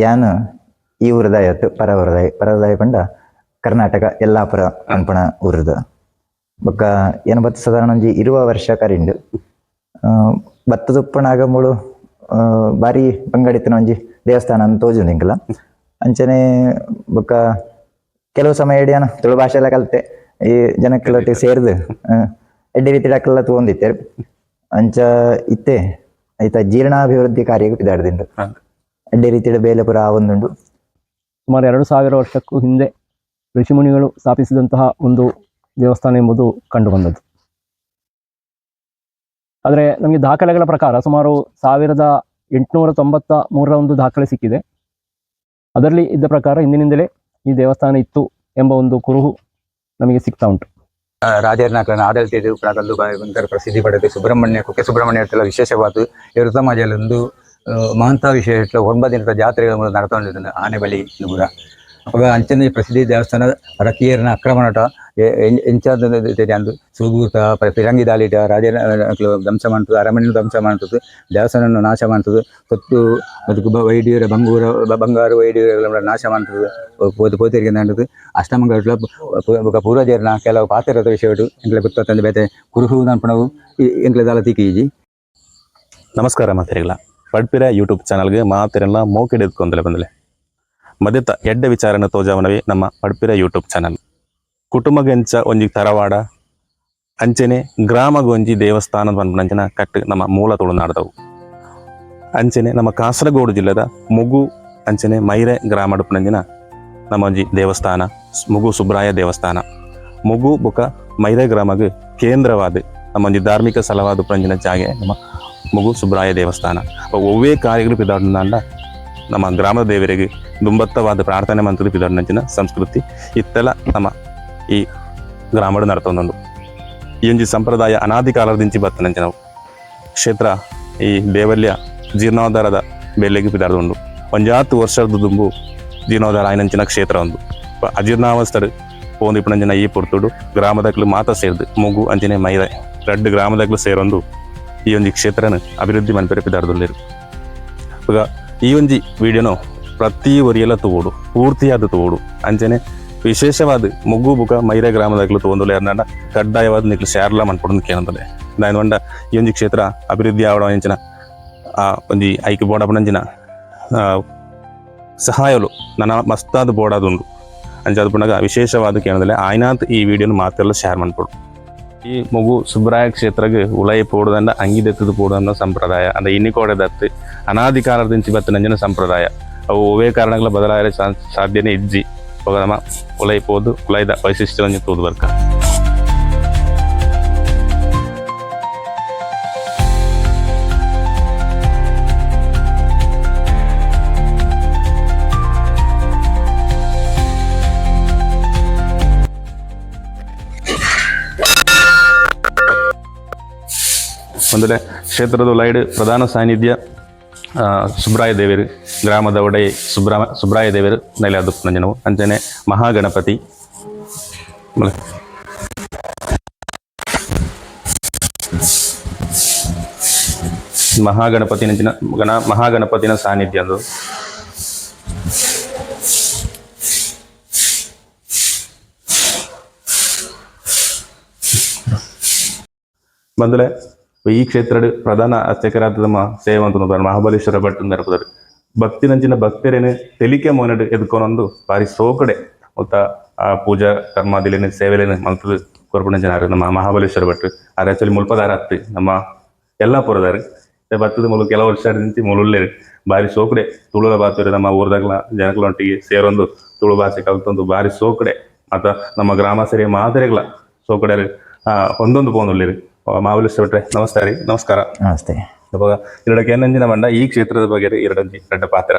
ಯಾನ್ ಈ ಊರದಾಯತ್ತು ಪರವರದಾಯಿ ಪರವದಾಯಿ ಪಂಡ ಕರ್ನಾಟಕ ಯಲ್ಲಾಪುರ ಪನ್ಪುನ ಊರುದ. ಬೊಕ್ಕ ಏನ್ ಬತ್ತ ಸಾಧಾರಣ ಒಂಜಿ 20 ವರ್ಷ ಕರಿಂಡು. ಬತ್ತದ ಉಪ್ಪುನಾಗ ಮೂಳು ಬಾರಿ ಬಂಗಡಿತ್ತಿನ ಒಂಜಿ ದೇವಸ್ಥಾನ ಅಂತ ತೋಜುಂಡು ಎಂಕಲ. ಅಂಚನೆ ಬೊಕ್ಕ ಕೆಲವು ಸಮಯ ಇಡೀ ತುಳು ಭಾಷೆ ಎಲ್ಲ ಕಲ್ತೆ, ಈ ಜನಕ್ಲೆನೊಟ್ಟಿಗೆ ಸೇರ್ದು ಎಡ್ಡೆ ರೀತಿಡ್ ಅಕ್ಲೆಲ್ಲ ತೂವೊಂದಿತ್ತೆರ್. ಅಂಚ ಇತ್ತೆ ಐತ ಜೀರ್ಣಾಭಿವೃದ್ಧಿ ಕಾರ್ಯಗ್ ಪಿದಾಡ್ದಿಂಡು. ಎಡ್ಡೆ ರೀತಿಡ್ ಬೇಲೆ ಪೂರ ಆವೊಂದುಂಡು. ಸುಮಾರು 2000 ವರ್ಷಕ್ಕೂ ಹಿಂದೆ ಋಷಿಮುನಿಗಳು ಸ್ಥಾಪಿಸಿದಂತಹ ಒಂದು ದೇವಸ್ಥಾನ ಎಂಬುದು ಕಂಡುಬಂದದ್ದು. ಆದರೆ ನಮಗೆ ದಾಖಲೆಗಳ ಪ್ರಕಾರ ಸುಮಾರು 1893ರ ಒಂದು ದಾಖಲೆ ಸಿಕ್ಕಿದೆ. ಅದರಲ್ಲಿ ಇದ್ದ ಪ್ರಕಾರ ಹಿಂದಿನಿಂದಲೇ ಈ ದೇವಸ್ಥಾನ ಇತ್ತು ಎಂಬ ಒಂದು ಕುರುಹು ನಮಗೆ ಸಿಗ್ತಾ ಉಂಟು. ರಾಜೇರ್ನಾಕನ ಆಡಳಿತ ಉಪ್ಪುನಕಲ್ಲು ಭಯಂಕರ ಪ್ರಸಿದ್ಧಿ ಪಡೆದು ಸುಬ್ರಹ್ಮಣ್ಯ ಕುಕ್ಕೆ ಸುಬ್ರಹ್ಮಣ್ಯ ಇರ್ತಲ್ಲ ವಿಶೇಷವಾದ ಸಮಾಜದಲ್ಲಿ ಮಹಂತ ವಿಶೇಷ 9 ದಿನದ ಜಾತ್ರೆಗಳ ಮೂಲಕ ನಡ್ತೊಂದಿದ್ದು ಆನೆ ಬಲಿ ಪೂರ. ಅವಾಗ ಅಂಚನೆ ಪ್ರಸಿದ್ಧಿ ದೇವಸ್ಥಾನ ರತಿಯರ್ನ ಅಕ್ರಮಣಟ ಎಂಚ ತೆರಿಯಂದು ಸುಗೂತ ಫಿರಂಗಿ ದಾಳಿಟ ರಾಜರ ಧ್ವಂಸ ಮಾಡ್ತದೆ, ಅರಮನೆ ಧ್ವಂಸ ಮಾಡ್ತದೆ, ದೇವಸ್ಥಾನ ನಾಶ ಮಾಡ್ತದೆ, ತೊತ್ತು ಅದಕ್ಕೆ ವೈಡ್ಯೂರ ಬಂಗೂರ ಬಂಗಾರು ವೈಡ್ಯೂರ ನಾಶ ಮಾಡ್ತದೆ. ಪೋತು ಪೋತಿರಿಗೆ ನಡದು ಅಷ್ಟಮಂಗಲ ಬೊಕ ಪೂರ್ವಜರ್ನ ಕೆಲವು ಪಾತ್ರದ ವಿಷಯಡು ಎಂಕ್ಲೆ ಗೊತ್ತಂದು ಬೇತೆ ಕುರುಹು ನನ್ಪಣವು ಎಂಕ್ಲೆ ದಾಲ ತಿಕ್ಕೀಜಿ. ನಮಸ್ಕಾರ ಮಾತೆರೆಗಳ, ಪಡ್ಪಿರ ಯೂಟ್ಯೂಬ್ ಚಾನಲ್ಗೆ ಮಾತೆರೆಲ್ಲ ಮೋಕೆಡ್ ಎತ್ಕೊಂದಲೆ ಬಂದಲೆ ಮದೆತ ಎಡ್ಡೆ ವಿಚಾರನ ತೋಜಾವನವೇ ನಮ್ಮ ಪಡ್ಪಿರ ಯೂಟ್ಯೂಬ್ ಚಾನಲ್. ಕುಟುಂಬಗೆಂಚ ಒಂಜಿ ತರವಾಡ ಅಂಚನೆ ಗ್ರಾಮಗೊಂಜಿ ದೇವಸ್ಥಾನ ಪನ್ಪುನಂಚಿನ ಕಟ್ಟು ನಮ್ಮ ಮೂಲ ತುಳುನಾಡ್ದವು. ಅಂಚನೆ ನಮ್ಮ ಕಾಸರಗೋಡು ಜಿಲ್ಲೆದ ಮುಗು ಅಂಚನೆ ಮೈರೆ ಗ್ರಾಮ ನಮ್ಮ ಒಂಜಿ ದೇವಸ್ಥಾನ ಮುಗು ಸುಬ್ರಾಯ ದೇವಸ್ಥಾನ. ಮುಗು ಬುಕ ಮೈರೆ ಗ್ರಾಮಗ್ ಕೇಂದ್ರವಾದ ನಮ್ಮ ಒಂಜಿ ಧಾರ್ಮಿಕ ಸ್ಥಳವಾದ ಪಂಜಿನ ಜಾಗೆ ನಮ್ಮ ಮುಗು ಸುಬ್ರಾಯ ದೇವಸ್ಥಾನ. ಒವ್ವೇ ಕಾರ್ಯಗಳು ಪಿದಾಡ್ನಾಂಡ ನಮ್ಮ ಗ್ರಾಮದ ದೇವರಿಗೆ ದುಂಬತ್ತವಾದ ಪ್ರಾರ್ಥನೆ ಮಂತ್ರದ ಪಿದಾಡಿನಂಚಿನ ಸಂಸ್ಕೃತಿ ಇತ್ತೆಲ್ಲ ನಮ್ಮ ಈ ಗ್ರಾಮಡು ನಡತೊಂದುಂಡು. ಈ ಒಂಜಿ ಸಂಪ್ರದಾಯ ಅನಾದಿ ಕಾಲದಿಂಚಿ ಬತ್ತನಂಚಿನವು. ಕ್ಷೇತ್ರ ಈ ದೇವಲ್ಯ ಜೀರ್ಣೋದ್ಧಾರದ ಬೆಲೆಗೆ ಪಿದಾಡ್ದುಂಡು. ಒಂಜಾತು ವರ್ಷದ ದುಂಬು ಜೀರ್ಣೋದ್ಧಾರ ಆಯಿನಂಚಿನ ಕ್ಷೇತ್ರ ಒಂದು ಅಜೀರ್ಣಾವಸ್ಥರು ಪೋಂದು ಇಪ್ಪನಂಚಿನ ಈ ಪೊರ್ತುಡು ಗ್ರಾಮದಕ್ಲು ಮಾತ ಸೇರ್ದು ಮುಗು ಅಂಚಿನೆ ಮೈರೆ ರಡ್ಡು ಗ್ರಾಮದಕ್ಲು ಸೇರೊಂದು ಈ ಒಂಜಿ ಕ್ಷೇತ್ರನ ಅಭಿವೃದ್ಧಿ ಮನ್ಪೆರೆ ಪಿದಾಡ್ದುಲ್ಲೆರ್. ಈಗ ಈ ಒಂಜಿ ವಿಡಿಯೋನು ಪ್ರತಿ ಒರಿಯಲ ತೂವೊಡು, ಪೂರ್ತಿಯಾದ ತೂವೊಡು. ಅಂಚನೆ ವಿಶೇಷವಾದ ಮುಗ್ಗು ಬುಕ ಮೈರೆ ಗ್ರಾಮದಾಗ್ಲು ತೂವೊಂದುಲ್ಲೆ ಅರ್ನಾಂಡ ಕಡ್ಡಾಯವಾದ ನಿಕ್ಲು ಶೇರ್ಲ ಮನ್ಪೊಡು ಕೇನೊಂದುಲ್ಲೆ. ದಾಯೆ ಪಂಡ ಈ ಒಂಜಿ ಕ್ಷೇತ್ರ ಅಭಿವೃದ್ಧಿ ಆವಡ ಅಂಚಿನ ಆ ಒಂಜಿ ಐಕ್ ಬೋಡಪನಂಚಿನ ಸಹಾಯಲು ನನ್ನ ಮಸ್ತಾದ ಬೋಡಾದುಂಡು. ಅಂಚಾದ್ ಪುನಗ ವಿಶೇಷವಾದ ಕೇನೊಂದುಲ್ಲೆ, ಆಯ್ನಾತ್ ಈ ವಿಡಿಯೋನು ಮಾತೆಲ್ಲ ಶೇರ್ ಮನ್ಪೊಡು. ಈ ಮಗು ಸುಬ್ರಾಯ ಕ್ಷೇತ್ರಗ್ ಉಲೈ ಪೋಡುದಂಡ ಅಂಗಿ ದೆತ್ತದು ಪೋಡುದಂಡ ಸಂಪ್ರದಾಯ ಅಂದ ಇನ್ನಿಕೋಡೆ ದತ್ತು ಅನಾದಿ ಕಾಲದಿಂಚಿ ಬತ್ತಿನಂಚಿನ ಸಂಪ್ರದಾಯ. ಅವು ಒವ್ವೇ ಕಾರಣಗಳ ಬದಲಾಯರೆ ಸಾಧ್ಯನೇ ಇಜ್ಜಿ. ಬೊಕ ನಮ ಉಲೈ ಪೋದು ಉಲೈದ ವೈಶಿಷ್ಟ್ಯ ಒಂಜಿ ತೂದು ಬರ್ಕ. ಒಂದಲೆ ಕ್ಷೇತ್ರದ ಉಲೈಡ್ ಪ್ರಧಾನ ಸಾನ್ನಿಧ್ಯ ಸುಬ್ರಾಯ ದೇವರು, ಗ್ರಾಮದ ಒಡೆ ಸುಬ್ರಾಯ ದೇವರು ನೆಲೆ ನಂಜನವು. ಅಂಚನೆ ಮಹಾಗಣಪತಿ ಆಮೇಲೆ ಮಹಾಗಣಪತಿ ನಂಚಿನ ಗಣ ಮಹಾಗಣಪತಿನ ಸಾನ್ನಿಧ್ಯ ಅದು. ಬಂದಲೆ ಈ ಕ್ಷೇತ್ರದ ಪ್ರಧಾನ ಅರ್ಚಕರಾದ ನಮ್ಮ ಸೇವೆ ಅಂತ ಮಹಾಬಲೇಶ್ವರ ಭಟ್ ನರಪದರು. ಭಕ್ತಿನಂಚಿನ ಭಕ್ತರೇನು ತೆಲಿಕೆ ಮೋನಡ್ ಎದ್ಕೊನೊಂದು ಬಾರಿ ಸೋಕಡೆ ಮೊತ್ತ ಆ ಪೂಜಾ ಕರ್ಮಾದಿಲೇನು ಸೇವೆಲೇನು ಮಲ್ತದು ಕೊರ್ಪುನಂಚಿನಾರು ನಮ್ಮ ಮಹಾಬಲೇಶ್ವರ ಭಟ್ರು. ಆರ್ ಆಕ್ಚುಲಿ ಮುಲ್ಪದಾರ ಅತ್ತು, ನಮ್ಮ ಎಲ್ಲ ಪುರದಾರು ಬತ್ತದ ಮುಲು ಕೆಲವು ವರ್ಷ ನಿಂತಿ ಮುಳುಲ್ಲೇರು. ಬಾರಿ ಸೋಕಡೆ ತುಳುವ ಬಾತುರು ನಮ್ಮ ಊರ್ದಾಗ್ಲ ಜನಕ್ಲೊಟ್ಟಿಗೆ ಸೇರೊಂದು ತುಳು ಭಾಷೆ ಕಲ್ತೊಂದು ಬಾರಿ ಸೋಕಡೆ ಮತ್ತ ನಮ್ಮ ಗ್ರಾಮ ಸರಿ ಮಾದರಿಗಳ ಸೋಕಡೆ ಹೊಂದೊಂದು ಪೋಂದುಲ್ಲೇರು. ಮಹಾಬಲೇಶ್ವರ ಭಟ್ರೆ, ನಮಸ್ತೆ ರೀ. ನಮಸ್ಕಾರ. ನಮಸ್ತೆ. ಅವಾಗ ಎರಡಕ್ಕೆ ಏನಂಜಿನ ಮಂಡ ಈ ಕ್ಷೇತ್ರದ ಬಗ್ಗೆ ಎರಡಂಜಿ ರಡ್ಡ ಪಾತ್ರ.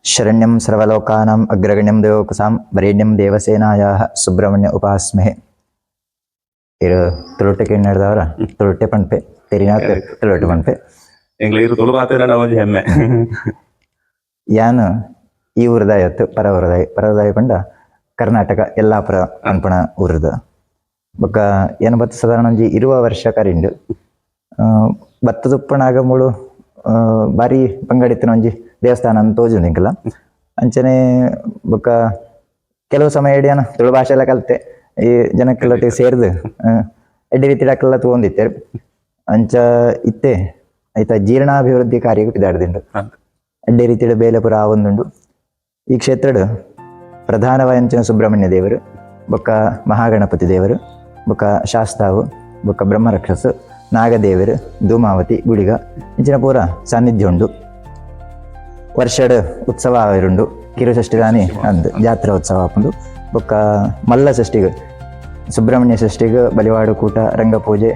ಶರಣ್ಯಂ ಸರ್ವಲೋಕಾನಾಂ ಅಗ್ರಗಣ್ಯಂ ದೇವಕಸಾಂ ವರೇಣ್ಯಂ ದೇವಸೇನಾಯಾಃ ಸುಬ್ರಹ್ಮಣ್ಯ ಉಪಾಸ್ಮಹೆ. ಇರು ತುಳುಟೆ ನಡೆದವರ ತುಳುಟೆ ಪನ್ಪೆ, ತೆರಿನಾಥ ತುಳುಟೆ ಪನ್ಪೆ. ಎಂಗ್ಲ ಇರು ತುಳು ಪಾತ್ರ ಒಂಜಿ ಹೆಮ್ಮೆ. ಯಾನ್ ಈ ಊರದಾಯತ್ತು ಪರವರದಾಯಿ ಪರವದಾಯಿ ಪಂಡ ಕರ್ನಾಟಕ ಯಲ್ಲಾಪುರ ಪನ್ಪುನ ಊರುದ. ಬೊಕ್ಕ ಏನ್ ಬತ್ತ ಸಾಧಾರಣ ಒಂಜಿ 20 ವರ್ಷ ಕರಿಂಡು. ಬತ್ತದ ಉಪ್ಪುನಾಗ ಮೂಳು ಬಾರಿ ಪಂಗಡಿತ್ತಿನ ಒಂಜಿ ದೇವಸ್ಥಾನ ಅಂತ ತೋಜುಂಡು ಎಂಕಲ. ಅಂಚನೆ ಬೊಕ್ಕ ಕೆಲವು ಸಮಯ ಇಡಿಯಾನ ತುಳು ಭಾಷೆ ಎಲ್ಲ ಕಲ್ತೆ, ಈ ಜನಕ್ಕೆಲ್ಲ ಸೇರ್ದು ಎಡ್ಡೆ ರೀತಿ ಅಕ್ಲೆಲ್ಲ ತಗೊಂಡಿತ್ತೇರು. ಅಂಚ ಇತ್ತೆ ಐತ ಜೀರ್ಣಾಭಿವೃದ್ಧಿ ಕಾರ್ಯಕ್ಕೆ ಪಿದಾಡ್ದಿಂಡು. ಎಡ್ಡೆ ರೀತಿಯ ಬೇಲೆ ಪೂರ ಆವೊಂದುಂಡು. ಈ ಕ್ಷೇತ್ರಡ್ ಪ್ರಧಾನವಾದಂಚಿನ ಸುಬ್ರಹ್ಮಣ್ಯ ದೇವರು, ಬೊಕ್ಕ ಮಹಾಗಣಪತಿ ದೇವರು, ಬೊಕ್ಕ ಶಾಸ್ತಾವು, ಬೊಕ್ಕ ಬ್ರಹ್ಮರಕ್ಷಸು, ನಾಗದೇವರು, ಧೂಮಾವತಿ, ಗುಳಿಗ ಇಂಚಿನ ಪೂರ ಸಾನ್ನಿಧ್ಯ ಉಂಡು. ವರ್ಷಡ್ ಉತ್ಸವ ಆವಿರುಂಡು. ಕಿರು ಷಷ್ಠಿದಾನಿ ಅಂದ್ ಜಾತ್ರಾ ಉತ್ಸವ ಆಪುಂಡು. ಬೊಕ್ಕ ಮಲ್ಲ ಷಷ್ಠಿಗ್, ಸುಬ್ರಹ್ಮಣ್ಯ ಷಷ್ಠಿಗ್ ಬಲಿವಾಡು ಕೂಟ, ರಂಗಪೂಜೆ,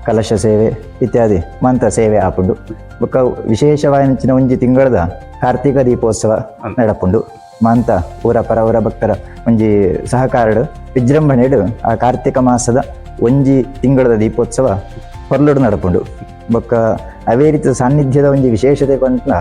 ಕಲಶ ಸೇವೆ ಇತ್ಯಾದಿ ಮಂತ್ರ ಸೇವೆ ಆಪುಂಡು. ಬೊಕ್ಕ ವಿಶೇಷವಾದಂಚಿನ ಒಂಜಿ ತಿಂಗಳದ ಕಾರ್ತೀಕ ದೀಪೋತ್ಸವ ನಡಪುಂಡು. ಮಾಂತ ಊರ ಪರವರ ಭಕ್ತರ ಒಂಜಿ ಸಹಕಾರಡು ವಿಜೃಂಭಣೆಡು ಆ ಕಾರ್ತಿಕ ಮಾಸದ ಒಂಜಿ ತಿಂಗಳದ ದೀಪೋತ್ಸವ ಹೊರ್ಲುಡು ನಡಪುಂಡು. ಬೊಕ್ಕ ಅವೇ ರೀತಿಯ ಸಾನ್ನಿಧ್ಯದ ಒಂಜಿ ವಿಶೇಷತೆ ಪಂಡ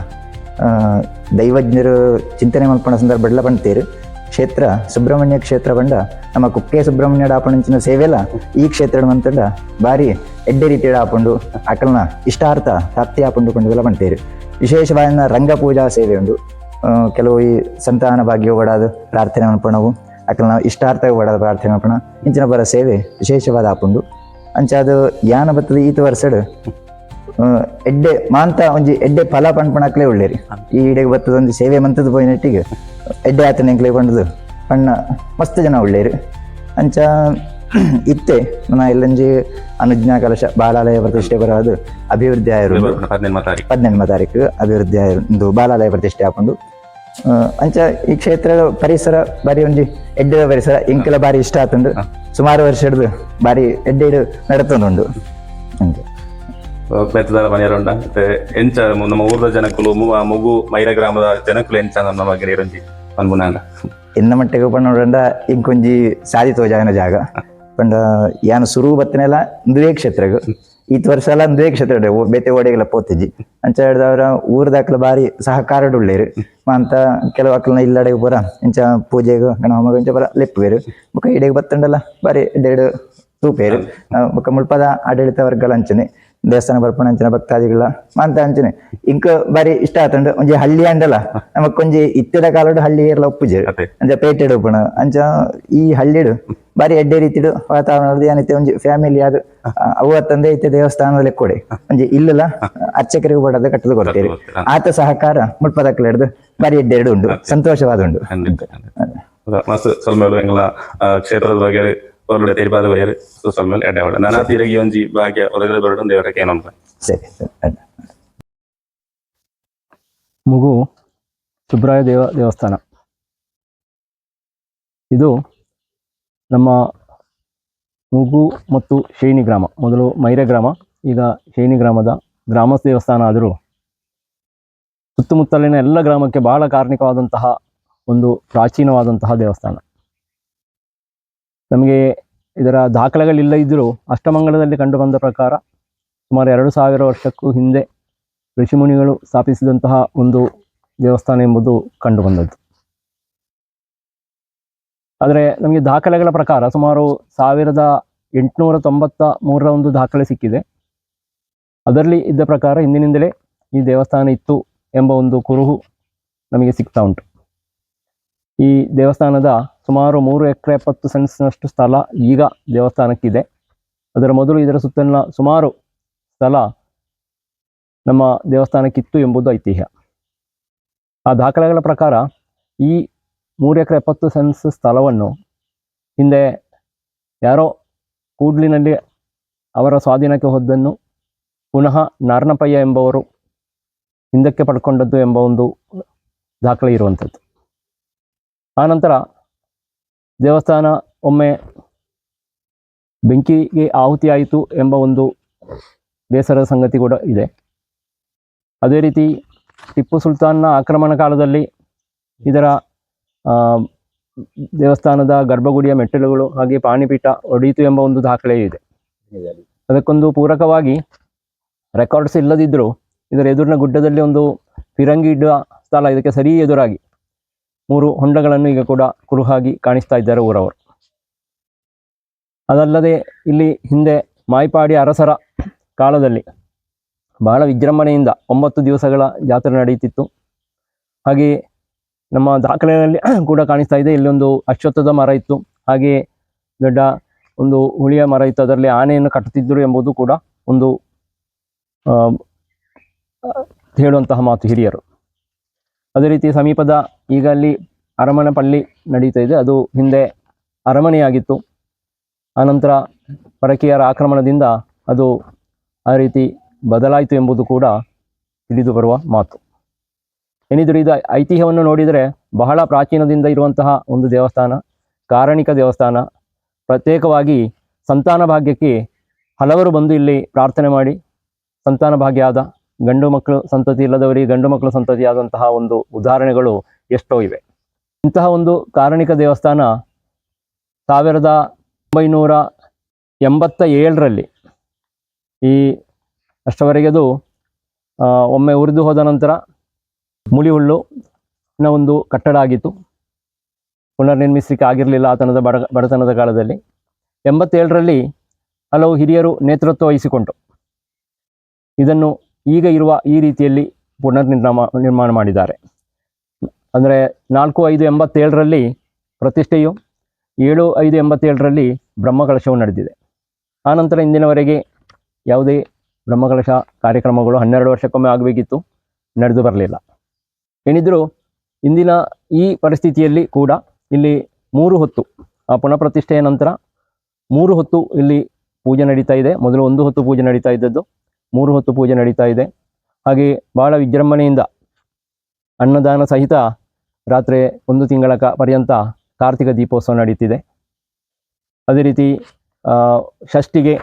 ದೈವಜ್ಞರು ಚಿಂತನೆ ಮಲ್ಪಣ ಸಂದರ್ಭಡ್ಲ ಪಂತೇರು. ಕ್ಷೇತ್ರ ಸುಬ್ರಹ್ಮಣ್ಯ ಕ್ಷೇತ್ರ ಪಂಡ ನಮ್ಮ ಕುಕ್ಕೆ ಸುಬ್ರಹ್ಮಣ್ಯ ಡಾಪಣಂಚಿನ ಸೇವೆಲ ಈ ಕ್ಷೇತ್ರ ಮಂತಂಡ ಬಾರಿ ಎಡ್ಡೆ ರೀತಿಯ ಆಪುಂಡು, ಅಕಲ್ನ ಇಷ್ಟಾರ್ಥ ಪ್ರಾಪ್ತಿ ಆಪುಂಡು ಪಂಡುದೆಲ್ಲ ಪಂತೇರು. ವಿಶೇಷವಾದ ರಂಗಪೂಜಾ ಸೇವೆ ಉಂಡು. ಕೆಲವು ಈ ಸಂತಾನ ಭಾಗ್ಯ ಓಡಾದ ಪ್ರಾರ್ಥನೆ ಮಲ್ಪಣವು, ಅಕಲ್ನ ಇಷ್ಟಾರ್ಥ ಓಡಾದ ಪ್ರಾರ್ಥನೆ ಮಲ್ಪಣ ಇಂಚಿನ ಬರ ಸೇವೆ ವಿಶೇಷವಾದ ಆಪುಂಡು. ಅಂಚ ಅದು ಯಾನ ಬತ್ತದ ಈತ ವರ್ಷಡ್ ಎಡ್ಡೆ ಮಾಂತ ಒಂಜಿ ಎಡ್ಡೆ ಫಲ ಪಣ್ಪಣಕ್ಲೆ ಉಳ್ಳೇರಿ. ಈ ಇಡೆಗೆ ಬತ್ತದ ಒಂಜಿ ಸೇವೆ ಮಂತದ ಪೋಯಿನಟ್ಟಿಗೆ ಎಡ್ಡೆ ಆತನ ಎಂಕ್ಲೆ ಪಂಡದು ಪಣ್ಣ ಮಸ್ತ್ ಜನ ಉಳ್ಳೇರು. ಅಂಚ ಇತ್ತೆ ನನ್ನ ಎಲ್ಲಂಜಿ ಅನುಜ್ಞಾ ಕಲಶ ಬಾಲಾಲಯ ಪ್ರತಿಷ್ಠೆ ಬರೋದು ಅಭಿವೃದ್ಧಿ ಆಯಿರುಂಡು. 18 ತಾರೀಕು. 18 ತಾರೀಕು ಅಭಿವೃದ್ಧಿ ಆಯಿರುಂಡು, ಬಾಲಾಲಯ ಪ್ರತಿಷ್ಠೆ ಆಪುಂಡು. ಅಂಚ ಈ ಕ್ಷೇತ್ರದ ಪರಿಸರ ಬಾರಿ ಒಂಜಿ ಎಡ್ಡೆ ಪರಿಸರ, ಇಂಕೆಲ ಬಾರಿ ಇಷ್ಟ ಆತುಂಡು. ಸುಮಾರು ವರ್ಷ ಹಿಡ್ದು ಬಾರಿ ಎಡ್ಡೆ ನಡತೊಂದುಂಡು ಅಂಚ. ಬೆತ್ತದ ಮನೆಯರುಂಡ ಮತ್ತೆ ಎಂಚ ನಮ್ಮ ಊರ್ದ ಜನಕುಲು, ಮುಗು ಮೈರ ಗ್ರಾಮದ ಜನಕುಲು ಎಂಚ ನಮ್ಮ ಬಗ್ಗೆ ಇರಂಜಿ ಪನ್ಪುನಾಂಡ? ಎನ್ನ ಮಟ್ಟಿಗೆ ಪಣ್ಣೋಡಂಡ ಇಂಕೊಂಜಿ ಸಾದಿ ತೋಜಾಯನ ಜಾಗ ಪಂಡ ಯಾನ್ ಸುರು ಬತ್ತನೆಲ್ಲ ಇಂದುವೇ ಕ್ಷೇತ್ರಗ್, ಈತ್ ವರ್ಷ ಎಲ್ಲ ಇಂದುವೇ ಕ್ಷೇತ್ರ, ಬೇತೆ ಓಡೆಗೆಲ್ಲ ಪೋತಿಜಿ. ಅಂಚ ಹಿಡ್ದವ್ರ ಊರ್ದಾಕ್ಲ ಬಾರಿ ಸಹಕಾರಡ್ ಉಳ್ಳೇರು. ಮಾಂತ ಕೆಲವು ಅಕ್ಲನ ಇಲ್ಲಡೆಗೆ ಪೂರ ಇಂಚ ಪೂಜೆಗ್ ಗಣಹೋಮಗ್ ಇಂಚ ಪೂರ ಲೆಪ್ಪುವೆರು. ಬೊಕ ಇಡೆಗ್ ಬತ್ತಂಡಲ ಬಾರಿ ಎಡ್ಡೆಡ್ ತೂಪೇರು. ಬೊಕ ಮುಲ್ಪದ ಆಡಳಿತ ವರ್ಗಲ ಅಂಚನೆ, ದೇವಸ್ಥಾನ ಬರ್ಪಣ ಅಂಚನೆ ಭಕ್ತಾದಿಗಳ ಮಾಂತ ಅಂಚನೆ ಇಂಕ ಬಾರಿ ಇಷ್ಟ ಆತುಂಡು. ಒಂಜಿ ಹಳ್ಳಿ ಅಂಡಲ ನಮಕ್ಕೊಂಜಿ ಇತ್ತೆದ ಕಾಲಡ್ ಹಳ್ಳಿ ಏರ್ಲ ಒಪ್ಪುಜೆರ್. ಅಂಚ ಪೇಟೆಡ್ ಉಪ್ಪುನ. ಅಂಚ ಈ ಹಳ್ಳಿಡು ಬಾರಿ ಎಡ್ಡೆ ರೀತಿಡು ವಾತಾವರಣ ಏನಿತ್ತೆ ಒಂಜಿ ಫ್ಯಾಮಿಲಿ ಅದು ಅವು ಅತ್ತಂದೆ ಇತ್ತೆ ದೇವಸ್ಥಾನದ ಲೆಕ್ಕೊಡೆ ಒಂಜಿ ಇಲ್ಲಲ ಅರ್ಚಕರಿಗೆ ಬಡದ ಕಟ್ಟದು ಕೊಡ್ತೀರಿ. ಆತ ಸಹಕಾರ ಮುಲ್ಪದಕ್ಲೆ ಹಿಡ್ದು ಬಾರಿ ಎಡ್ಡೆ ಎರಡು ಉಂಡು, ಸಂತೋಷವಾದ ಉಂಡು. ಮಸ್ತ್ ಸೊಲ್ಮೆಲು. ಎಂಗ್ಲ ಕ್ಷೇತ್ರದ ಬಗ್ಗೆ ಹೊರಗಡೆ ತೆರಿಪಾದ ಬೈರು ಸೊಲ್ಮೆಲು, ಎಡ್ಡೆ ಹೊಡೆ ನಾನಾ ತೀರಗಿ ಒಂಜಿ ಭಾಗ್ಯ ಹೊರಗಡೆ ಬರಡು ದೇವರ ಏನಂತ. ಸರಿ ಸರಿ. ಮುಗು ಸುಬ್ರಾಯ ದೇವಸ್ಥಾನ ಇದು ನಮ್ಮ ಮುಗು ಮತ್ತು ಶೇಣಿ ಗ್ರಾಮ, ಮೊದಲು ಮೈರೆ ಗ್ರಾಮ, ಈಗ ಶೇಣಿ ಗ್ರಾಮದ ಗ್ರಾಮ ದೇವಸ್ಥಾನ. ಆದರೂ ಸುತ್ತಮುತ್ತಲಿನ ಎಲ್ಲ ಗ್ರಾಮಕ್ಕೆ ಬಹಳ ಕಾರ್ಣಿಕವಾದಂತಹ ಒಂದು ಪ್ರಾಚೀನವಾದಂತಹ ದೇವಸ್ಥಾನ. ನಮಗೆ ಇದರ ದಾಖಲೆಗಳಿಲ್ಲ ಇದ್ದರೂ ಅಷ್ಟಮಂಗಲದಲ್ಲಿ ಕಂಡುಬಂದ ಪ್ರಕಾರ ಸುಮಾರು 2000 ವರ್ಷಕ್ಕೂ ಹಿಂದೆ ಋಷಿಮುನಿಗಳು ಸ್ಥಾಪಿಸಿದಂತಹ ಒಂದು ದೇವಸ್ಥಾನ ಎಂಬುದು ಕಂಡುಬಂದದ್ದು. ಆದರೆ ನಮಗೆ ದಾಖಲೆಗಳ ಪ್ರಕಾರ ಸುಮಾರು 1893ರ ಒಂದು ದಾಖಲೆ ಸಿಕ್ಕಿದೆ. ಅದರಲ್ಲಿ ಇದ್ದ ಪ್ರಕಾರ ಹಿಂದಿನಿಂದಲೇ ಈ ದೇವಸ್ಥಾನ ಇತ್ತು ಎಂಬ ಒಂದು ಕುರುಹು ನಮಗೆ ಸಿಗ್ತಾ ಉಂಟು. ಈ ದೇವಸ್ಥಾನದ ಸುಮಾರು 3 ಎಕರೆ 70 ಸೆಂಟ್ಸ್ನಷ್ಟು ಸ್ಥಳ ಈಗ ದೇವಸ್ಥಾನಕ್ಕಿದೆ. ಅದರ ಮೊದಲು ಇದರ ಸುತ್ತಲಿನ ಸುಮಾರು ಸ್ಥಳ ನಮ್ಮ ದೇವಸ್ಥಾನಕ್ಕಿತ್ತು ಎಂಬುದು ಐತಿಹ್ಯ. ಆ ದಾಖಲೆಗಳ ಪ್ರಕಾರ ಈ 3 ಎಕರೆ 70 ಸೆಂಟ್ಸ್ ಸ್ಥಳವನ್ನು ಹಿಂದೆ ಯಾರೋ ಕೂಡ್ಲಿನಲ್ಲಿ ಅವರ ಸ್ವಾಧೀನಕ್ಕೆ ಹೋದ್ದನ್ನು ಪುನಃ ನಾರ್ನಪಯ್ಯ ಎಂಬವರು ಹಿಂದಕ್ಕೆ ಪಡ್ಕೊಂಡದ್ದು ಎಂಬ ಒಂದು ದಾಖಲೆ ಇರುವಂಥದ್ದು. ಆನಂತರ ದೇವಸ್ಥಾನ ಒಮ್ಮೆ ಬೆಂಕಿಗೆ ಆಹುತಿಯಾಯಿತು ಎಂಬ ಒಂದು ಬೇಸರದ ಸಂಗತಿ ಕೂಡ ಇದೆ. ಅದೇ ರೀತಿ ಟಿಪ್ಪು ಸುಲ್ತಾನ್ನ ಆಕ್ರಮಣ ಕಾಲದಲ್ಲಿ ಇದರ ದೇವಸ್ಥಾನದ ಗರ್ಭಗುಡಿಯ ಮೆಟ್ಟಿಲುಗಳು ಹಾಗೆ ಪಾಣಿಪೀಠ ಒಡೆಯಿತು ಎಂಬ ಒಂದು ದಾಖಲೆಯೂ ಇದೆ. ಅದಕ್ಕೊಂದು ಪೂರಕವಾಗಿ ರೆಕಾರ್ಡ್ಸ್ ಇಲ್ಲದಿದ್ದರೂ ಇದರ ಎದುರಿನ ಗುಡ್ಡದಲ್ಲಿ ಒಂದು ಫಿರಂಗಿ ಇಡುವ ಸ್ಥಳ, ಇದಕ್ಕೆ ಸರಿ ಎದುರಾಗಿ 3 ಹೊಂಡಗಳನ್ನು ಈಗ ಕೂಡ ಕುರುಹಾಗಿ ಕಾಣಿಸ್ತಾ ಇದ್ದಾರೆ ಊರವರು. ಅದಲ್ಲದೆ ಇಲ್ಲಿ ಹಿಂದೆ ಮಾಯ್ಪಾಡಿ ಅರಸರ ಕಾಲದಲ್ಲಿ ಬಹಳ ವಿಜೃಂಭಣೆಯಿಂದ 9 ದಿವಸಗಳ ಜಾತ್ರೆ ನಡೆಯುತ್ತಿತ್ತು. ಹಾಗೆಯೇ ನಮ್ಮ ದಾಖಲೆಯಲ್ಲಿ ಕೂಡ ಕಾಣಿಸ್ತಾ ಇದೆ, ಇಲ್ಲೊಂದು ಅಶ್ವತ್ಥದ ಮರ ಇತ್ತು, ಹಾಗೆಯೇ ದೊಡ್ಡ ಒಂದು ಹುಳಿಯ ಮರ ಇತ್ತು, ಅದರಲ್ಲಿ ಆನೆಯನ್ನು ಕಟ್ಟುತ್ತಿದ್ದರು ಎಂಬುದು ಕೂಡ ಒಂದು ಹೇಳುವಂತಹ ಮಾತು ಹಿರಿಯರು. ಅದೇ ರೀತಿ ಸಮೀಪದ ಈಗ ಅಲ್ಲಿ ಅರಮನೆ ಪಳ್ಳಿ ನಡೀತಾ ಇದೆ, ಅದು ಹಿಂದೆ ಅರಮನೆಯಾಗಿತ್ತು. ಆನಂತರ ಪರಕೀಯರ ಆಕ್ರಮಣದಿಂದ ಅದು ಆ ರೀತಿ ಬದಲಾಯಿತು ಎಂಬುದು ಕೂಡ ತಿಳಿದು ಬರುವ ಮಾತು. ಏನಿದ್ರು ಇದು ಐತಿಹ್ಯವನ್ನು ನೋಡಿದರೆ ಬಹಳ ಪ್ರಾಚೀನದಿಂದ ಇರುವಂತಹ ಒಂದು ದೇವಸ್ಥಾನ, ಕಾರಣಿಕ ದೇವಸ್ಥಾನ. ಪ್ರತ್ಯೇಕವಾಗಿ ಸಂತಾನ ಭಾಗ್ಯಕ್ಕೆ ಹಲವರು ಬಂದು ಇಲ್ಲಿ ಪ್ರಾರ್ಥನೆ ಮಾಡಿ ಸಂತಾನ ಭಾಗ್ಯ ಆದ ಗಂಡು ಮಕ್ಕಳು ಸಂತತಿ ಇಲ್ಲದವರಿಗೆ ಗಂಡು ಮಕ್ಕಳು ಸಂತತಿಯಾದಂತಹ ಒಂದು ಉದಾಹರಣೆಗಳು ಎಷ್ಟೋ ಇವೆ. ಇಂತಹ ಒಂದು ಕಾರಣಿಕ ದೇವಸ್ಥಾನ 1987ರಲ್ಲಿ ಈ ಅಷ್ಟವರೆಗೆ ಅದು ಒಮ್ಮೆ ಉರಿದು ಹೋದ ನಂತರ ಮುಳಿಹುಳ್ಳುನ ಒಂದು ಕಟ್ಟಡ ಆಗಿತ್ತು. ಪುನರ್ನಿರ್ಮಿಸಲಿಕ್ಕೆ ಆಗಿರಲಿಲ್ಲ ಆತನದ ಬಡತನದ ಕಾಲದಲ್ಲಿ. 87ರಲ್ಲಿ ಹಲವು ಹಿರಿಯರು ನೇತೃತ್ವ ವಹಿಸಿಕೊಂಡು ಇದನ್ನು ಈಗ ಇರುವ ಈ ರೀತಿಯಲ್ಲಿ ಪುನರ್ನಿರ್ಮಾಣ ಮಾಡಿದ್ದಾರೆ. ಅಂದರೆ 4/5/87ರಲ್ಲಿ ಪ್ರತಿಷ್ಠೆಯು, 7/5/87ರಲ್ಲಿ ಬ್ರಹ್ಮಕಲಶವು ನಡೆದಿದೆ. ಆನಂತರ ಇಂದಿನವರೆಗೆ ಯಾವುದೇ ಬ್ರಹ್ಮಕಲಶ ಕಾರ್ಯಕ್ರಮಗಳು 12 ವರ್ಷಕ್ಕೊಮ್ಮೆ ಆಗಬೇಕಿತ್ತು, ನಡೆದು ಬರಲಿಲ್ಲ. ಏನಿದ್ರೂ ಇಂದಿನ ಈ ಪರಿಸ್ಥಿತಿಯಲ್ಲಿ ಕೂಡ ಇಲ್ಲಿ 3 ಹೊತ್ತು, ಆ ಪುನಃ ಪ್ರತಿಷ್ಠೆಯ ನಂತರ 3 ಹೊತ್ತು ಇಲ್ಲಿ ಪೂಜೆ ನಡೀತಾ ಇದೆ. ಮೊದಲು 1 ಹೊತ್ತು ಪೂಜೆ ನಡೀತಾ ಇದ್ದದ್ದು 3 ಹೊತ್ತು ಪೂಜೆ ನಡೀತಾ ಇದೆ. ಹಾಗೆ ಭಾಳ ವಿಜೃಂಭಣೆಯಿಂದ ಅನ್ನದಾನ ಸಹಿತ ರಾತ್ರಿ 1 ತಿಂಗಳ ಪರ್ಯಂತ ಕಾರ್ತಿಕ ದೀಪೋತ್ಸವ ನಡೀತಿದೆ. ಅದೇ ರೀತಿ ಷಷ್ಠಿಗೆ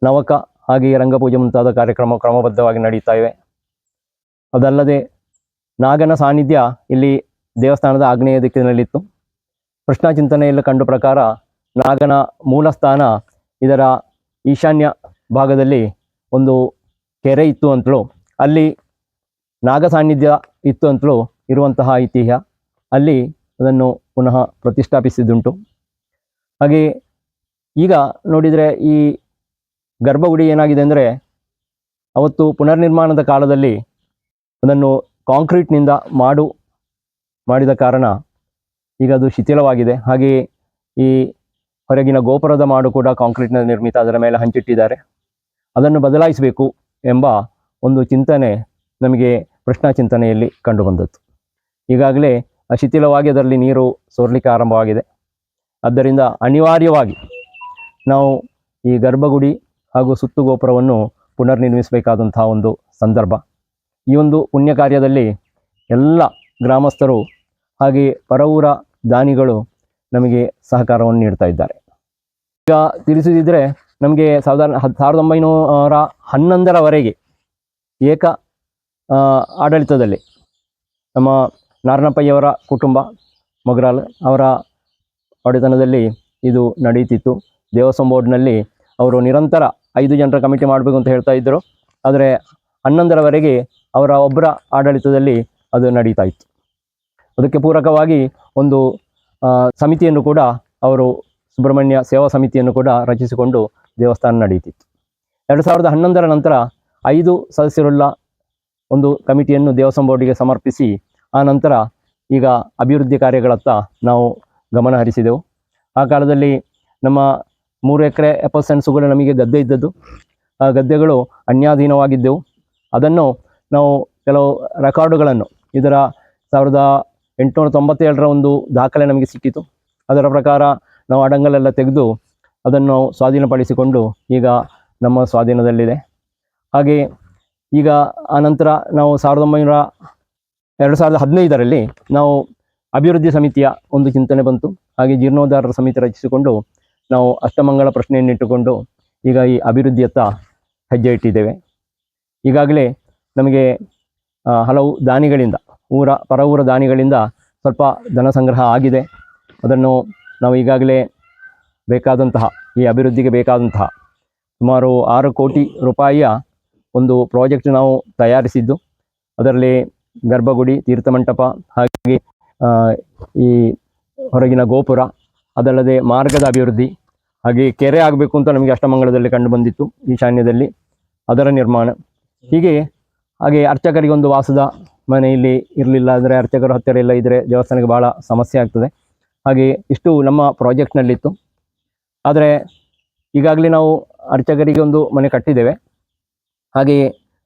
ನವಕ ಹಾಗೆಯೇ ರಂಗಪೂಜೆ ಮುಂತಾದ ಕಾರ್ಯಕ್ರಮ ಕ್ರಮಬದ್ಧವಾಗಿ ನಡೀತಾ ಇವೆ. ಅದಲ್ಲದೆ ನಾಗನ ಸಾನ್ನಿಧ್ಯ ಇಲ್ಲಿ ದೇವಸ್ಥಾನದ ಆಗ್ನೇಯ ದಿಕ್ಕಿನಲ್ಲಿತ್ತು. ಪ್ರಶ್ನಾ ಚಿಂತನೆಯಲ್ಲಿ ಕಂಡ ಪ್ರಕಾರ ನಾಗನ ಮೂಲ ಸ್ಥಾನ ಇದರ ಈಶಾನ್ಯ ಭಾಗದಲ್ಲಿ ಒಂದು ಕೆರೆ ಇತ್ತು ಅಂತಲೂ, ಅಲ್ಲಿ ನಾಗ ಸಾನ್ನಿಧ್ಯ ಇತ್ತು ಅಂತಲೂ ಇರುವಂತಹ ಐತಿಹ್ಯ ಅಲ್ಲಿ ಅದನ್ನು ಪುನಃ ಪ್ರತಿಷ್ಠಾಪಿಸಿದ್ದುಂಟು. ಹಾಗೆಯೇ ಈಗ ನೋಡಿದರೆ ಈ ಗರ್ಭಗುಡಿ ಏನಾಗಿದೆ ಅಂದರೆ, ಅವತ್ತು ಪುನರ್ನಿರ್ಮಾಣದ ಕಾಲದಲ್ಲಿ ಅದನ್ನು ಕಾಂಕ್ರೀಟ್ನಿಂದ ಮಾಡಿದ ಕಾರಣ ಈಗ ಅದು ಶಿಥಿಲವಾಗಿದೆ. ಹಾಗೆಯೇ ಈ ಹೊರಗಿನ ಗೋಪುರದ ಮಾಡು ಕೂಡ ಕಾಂಕ್ರೀಟ್ನ ನಿರ್ಮಿತ, ಅದರ ಮೇಲೆ ಹಂಚಿಟ್ಟಿದ್ದಾರೆ. ಅದನ್ನು ಬದಲಾಯಿಸಬೇಕು ಎಂಬ ಒಂದು ಚಿಂತನೆ ನಮಗೆ ಪ್ರಶ್ನಾ ಚಿಂತನೆಯಲ್ಲಿ ಕಂಡುಬಂದದ್ದು. ಈಗಾಗಲೇ ಶಿಥಿಲವಾಗಿ ಅದರಲ್ಲಿ ನೀರು ಸೋರಲಿಕ್ಕೆ ಆರಂಭವಾಗಿದೆ. ಆದ್ದರಿಂದ ಅನಿವಾರ್ಯವಾಗಿ ನಾವು ಈ ಗರ್ಭಗುಡಿ ಹಾಗೂ ಸುತ್ತು ಗೋಪುರವನ್ನು ಪುನರ್ನಿರ್ಮಿಸಬೇಕಾದಂತಹ ಒಂದು ಸಂದರ್ಭ. ಈ ಒಂದು ಪುಣ್ಯ ಕಾರ್ಯದಲ್ಲಿ ಎಲ್ಲ ಗ್ರಾಮಸ್ಥರು ಹಾಗೆಯೇ ಪರವೂರ ದಾನಿಗಳು ನಮಗೆ ಸಹಕಾರವನ್ನು ನೀಡ್ತಾ ಇದ್ದಾರೆ. ಈಗ ತಿಳಿಸುತ್ತಿದ್ದರೆ ನಮಗೆ ಸಾಧಾರಣ 1911ರವರೆಗೆ ಏಕ ಆಡಳಿತದಲ್ಲಿ ನಮ್ಮ ನಾರಣಪ್ಪಯ್ಯವರ ಕುಟುಂಬ ಮೊಗರಾಲ್ ಅವರ ಒಡೆತನದಲ್ಲಿ ಇದು ನಡೆಯುತ್ತಿತ್ತು. ದೇವಸ್ವಂ ಬೋರ್ಡ್ನಲ್ಲಿ ಅವರು ನಿರಂತರ 5 ಜನರ ಕಮಿಟಿ ಮಾಡಬೇಕು ಅಂತ ಹೇಳ್ತಾ ಇದ್ದರು. ಆದರೆ 11ರವರೆಗೆ ಅವರ ಒಬ್ಬರ ಆಡಳಿತದಲ್ಲಿ ಅದು ನಡೀತಾ ಇತ್ತು. ಅದಕ್ಕೆ ಪೂರಕವಾಗಿ ಒಂದು ಸಮಿತಿಯನ್ನು ಕೂಡ ಅವರು ಸುಬ್ರಹ್ಮಣ್ಯ ಸೇವಾ ಸಮಿತಿಯನ್ನು ಕೂಡ ರಚಿಸಿಕೊಂಡು ದೇವಸ್ಥಾನ ನಡೆಯುತ್ತಿತ್ತು. 2011ರ ನಂತರ 5 ಸದಸ್ಯರುಳ್ಳ ಒಂದು ಕಮಿಟಿಯನ್ನು ದೇವಸ್ವಂ ಬೋರ್ಡಿಗೆ ಸಮರ್ಪಿಸಿ ಆ ನಂತರ ಈಗ ಅಭಿವೃದ್ಧಿ ಕಾರ್ಯಗಳತ್ತ ನಾವು ಗಮನ ಹರಿಸಿದೆವು. ಆ ಕಾಲದಲ್ಲಿ ನಮ್ಮ 3 ಎಕರೆ 70 ಸೆಂಟ್ಸುಗಳು ನಮಗೆ ಗದ್ದೆ ಇದ್ದದ್ದು. ಆ ಗದ್ದೆಗಳು ಅನ್ಯಾಧೀನವಾಗಿದ್ದೆವು. ಅದನ್ನು ನಾವು ಕೆಲವು ರೆಕಾರ್ಡುಗಳನ್ನು ಇದರ 1897ರ ಒಂದು ದಾಖಲೆ ನಮಗೆ ಸಿಕ್ಕಿತು. ಅದರ ಪ್ರಕಾರ ನಾವು ಅಡಂಗಲೆಲ್ಲ ತೆಗೆದು ಅದನ್ನು ಸ್ವಾಧೀನಪಡಿಸಿಕೊಂಡು ಈಗ ನಮ್ಮ ಸ್ವಾಧೀನದಲ್ಲಿದೆ. ಹಾಗೆಯೇ ಈಗ ಆನಂತರ ನಾವು 2015ರಲ್ಲಿ ನಾವು ಅಭಿವೃದ್ಧಿ ಸಮಿತಿಯ ಒಂದು ಚಿಂತನೆ ಬಂತು. ಹಾಗೆ ಜೀರ್ಣೋದ್ಧಾರರ ಸಮಿತಿ ರಚಿಸಿಕೊಂಡು ನಾವು ಅಷ್ಟಮಂಗಳ ಪ್ರಶ್ನೆಯನ್ನಿಟ್ಟುಕೊಂಡು ಈಗ ಈ ಅಭಿವೃದ್ಧಿಯತ್ತ ಹೆಜ್ಜೆ ಇಟ್ಟಿದ್ದೇವೆ. ಈಗಾಗಲೇ ನಮಗೆ ಹಲವು ದಾನಿಗಳಿಂದ, ಪರವೂರ ದಾನಿಗಳಿಂದ ಸ್ವಲ್ಪ ಧನ ಸಂಗ್ರಹ ಆಗಿದೆ. ಅದನ್ನು ನಾವು ಈಗಾಗಲೇ ಬೇಕಾದಂತಹ ಈ ಅಭಿವೃದ್ಧಿಗೆ ಬೇಕಾದಂತಹ ಸುಮಾರು 6 ಕೋಟಿ ರೂಪಾಯಿಯ ಒಂದು ಪ್ರಾಜೆಕ್ಟ್ ನಾವು ತಯಾರಿಸಿದ್ದು. ಅದರಲ್ಲಿ ಗರ್ಭಗುಡಿ, ತೀರ್ಥಮಂಟಪ, ಹಾಗೆ ಈ ಹೊರಗಿನ ಗೋಪುರ, ಅದಲ್ಲದೆ ಮಾರ್ಗದ ಅಭಿವೃದ್ಧಿ, ಹಾಗೆ ಕೆರೆ ಆಗಬೇಕು ಅಂತ ನಮಗೆ ಅಷ್ಟಮಂಗಲದಲ್ಲಿ ಕಂಡು ಬಂದಿತ್ತು ಈಶಾನ್ಯದಲ್ಲಿ. ಅದರ ನಿರ್ಮಾಣ, ಹೀಗೆ ಹಾಗೆ ಅರ್ಚಕರಿಗೆ ಒಂದು ವಾಸದ ಮನೆ ಇಲ್ಲಿ ಇರಲಿಲ್ಲ ಅಂದರೆ ಅರ್ಚಕರು ಹತ್ತಿರ ಎಲ್ಲ ಇದ್ದರೆ ದೇವಸ್ಥಾನಕ್ಕೆ ಭಾಳ ಸಮಸ್ಯೆ ಆಗ್ತದೆ. ಹಾಗೆ ಇಷ್ಟು ನಮ್ಮ ಪ್ರಾಜೆಕ್ಟ್ನಲ್ಲಿತ್ತು. ಆದರೆ ಈಗಾಗಲೇ ನಾವು ಅರ್ಚಕರಿಗೆ ಒಂದು ಮನೆ ಕಟ್ಟಿದ್ದೇವೆ. ಹಾಗೆಯೇ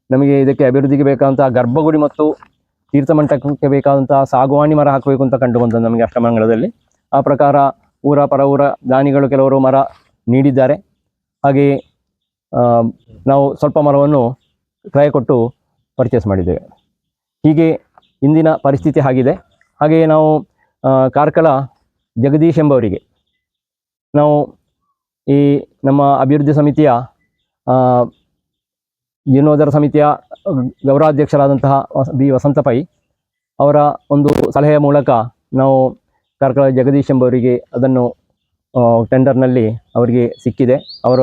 ನಮಗೆ ಇದಕ್ಕೆ ಅಭಿವೃದ್ಧಿಗೆ ಬೇಕಾದಂಥ ಗರ್ಭಗುಡಿ ಮತ್ತು ತೀರ್ಥಮಂಟಪಕ್ಕೆ ಬೇಕಾದಂಥ ಸಾಗುವಾಣಿ ಮರ ಹಾಕಬೇಕು ಅಂತ ಕಂಡು ಬಂದದ್ದು ನಮಗೆ ಅಷ್ಟಮಂಗಲದಲ್ಲಿ. ಆ ಪ್ರಕಾರ ಊರ ಪರ ಊರ ದಾನಿಗಳು ಕೆಲವರು ಮರ ನೀಡಿದ್ದಾರೆ. ಹಾಗೆಯೇ ನಾವು ಸ್ವಲ್ಪ ಮರವನ್ನು ಕ್ರಯ ಕೊಟ್ಟು ಪರ್ಚೇಸ್ ಮಾಡಿದ್ದೇವೆ. ಹೀಗೆ ಇಂದಿನ ಪರಿಸ್ಥಿತಿ ಆಗಿದೆ. ಹಾಗೆಯೇ ನಾವು ಕಾರ್ಕಳ ಜಗದೀಶ್ ಎಂಬವರಿಗೆ ನಾವು ಈ ನಮ್ಮ ಅಭಿವೃದ್ಧಿ ಸಮಿತಿಯ ಜೀರ್ಣೋದ್ಧಾರ ಸಮಿತಿಯ ಗೌರವಾಧ್ಯಕ್ಷರಾದಂತಹ ಬಿ ವಸಂತ ಪೈ ಅವರ ಒಂದು ಸಲಹೆಯ ಮೂಲಕ ನಾವು ಕಾರ್ಕಳ ಜಗದೀಶ್ ಎಂಬವರಿಗೆ ಅದನ್ನು ಟೆಂಡರ್ನಲ್ಲಿ ಅವರಿಗೆ ಸಿಕ್ಕಿದೆ. ಅವರ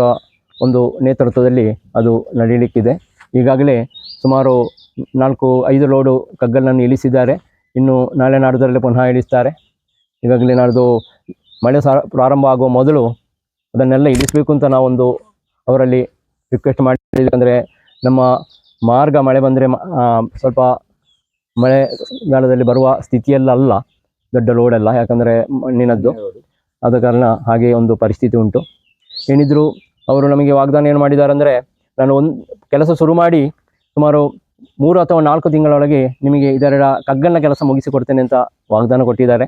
ಒಂದು ನೇತೃತ್ವದಲ್ಲಿ ಅದು ನಡೆಯಲಿಕ್ಕಿದೆ. ಈಗಾಗಲೇ ಸುಮಾರು 4-5 ಲೋಡು ಕಗ್ಗಲ್ಲನ್ನು ಇಳಿಸಿದ್ದಾರೆ. ಇನ್ನು ನಾಳೆ ನಾಡ್ದರಲ್ಲಿ ಪುನಃ ಇಳಿಸ್ತಾರೆ. ಈಗಾಗಲೇ ನಾಡ್ದು ಮಳೆ ಸಹ ಪ್ರಾರಂಭ ಆಗುವ ಮೊದಲು ಅದನ್ನೆಲ್ಲ ಇಳಿಸಬೇಕು ಅಂತ ನಾವೊಂದು ಅವರಲ್ಲಿ ರಿಕ್ವೆಸ್ಟ್ ಮಾಡಿದ್ದೀವಿ. ಅಂದರೆ ನಮ್ಮ ಮಾರ್ಗ ಮಳೆ ಬಂದರೆ ಸ್ವಲ್ಪ ಮಳೆಗಾಲದಲ್ಲಿ ಬರುವ ಸ್ಥಿತಿಯಲ್ಲಲ್ಲ, ದೊಡ್ಡ ಲೋಡೆಲ್ಲ, ಯಾಕಂದರೆ ಮಣ್ಣಿನದ್ದು. ಆದ ಕಾರಣ ಹಾಗೆ ಒಂದು ಪರಿಸ್ಥಿತಿ ಉಂಟು. ಏನಿದ್ರೂ ಅವರು ನಮಗೆ ವಾಗ್ದಾನ ಏನು ಮಾಡಿದ್ದಾರೆ ಅಂದರೆ, ನಾನು ಒಂದು ಕೆಲಸ ಶುರು ಮಾಡಿ ಸುಮಾರು 3 ಅಥವಾ 4 ತಿಂಗಳೊಳಗೆ ನಿಮಗೆ ಇದರ ಕಗ್ಗನ್ನ ಕೆಲಸ ಮುಗಿಸಿಕೊಡ್ತೇನೆ ಅಂತ ವಾಗ್ದಾನ ಕೊಟ್ಟಿದ್ದಾರೆ.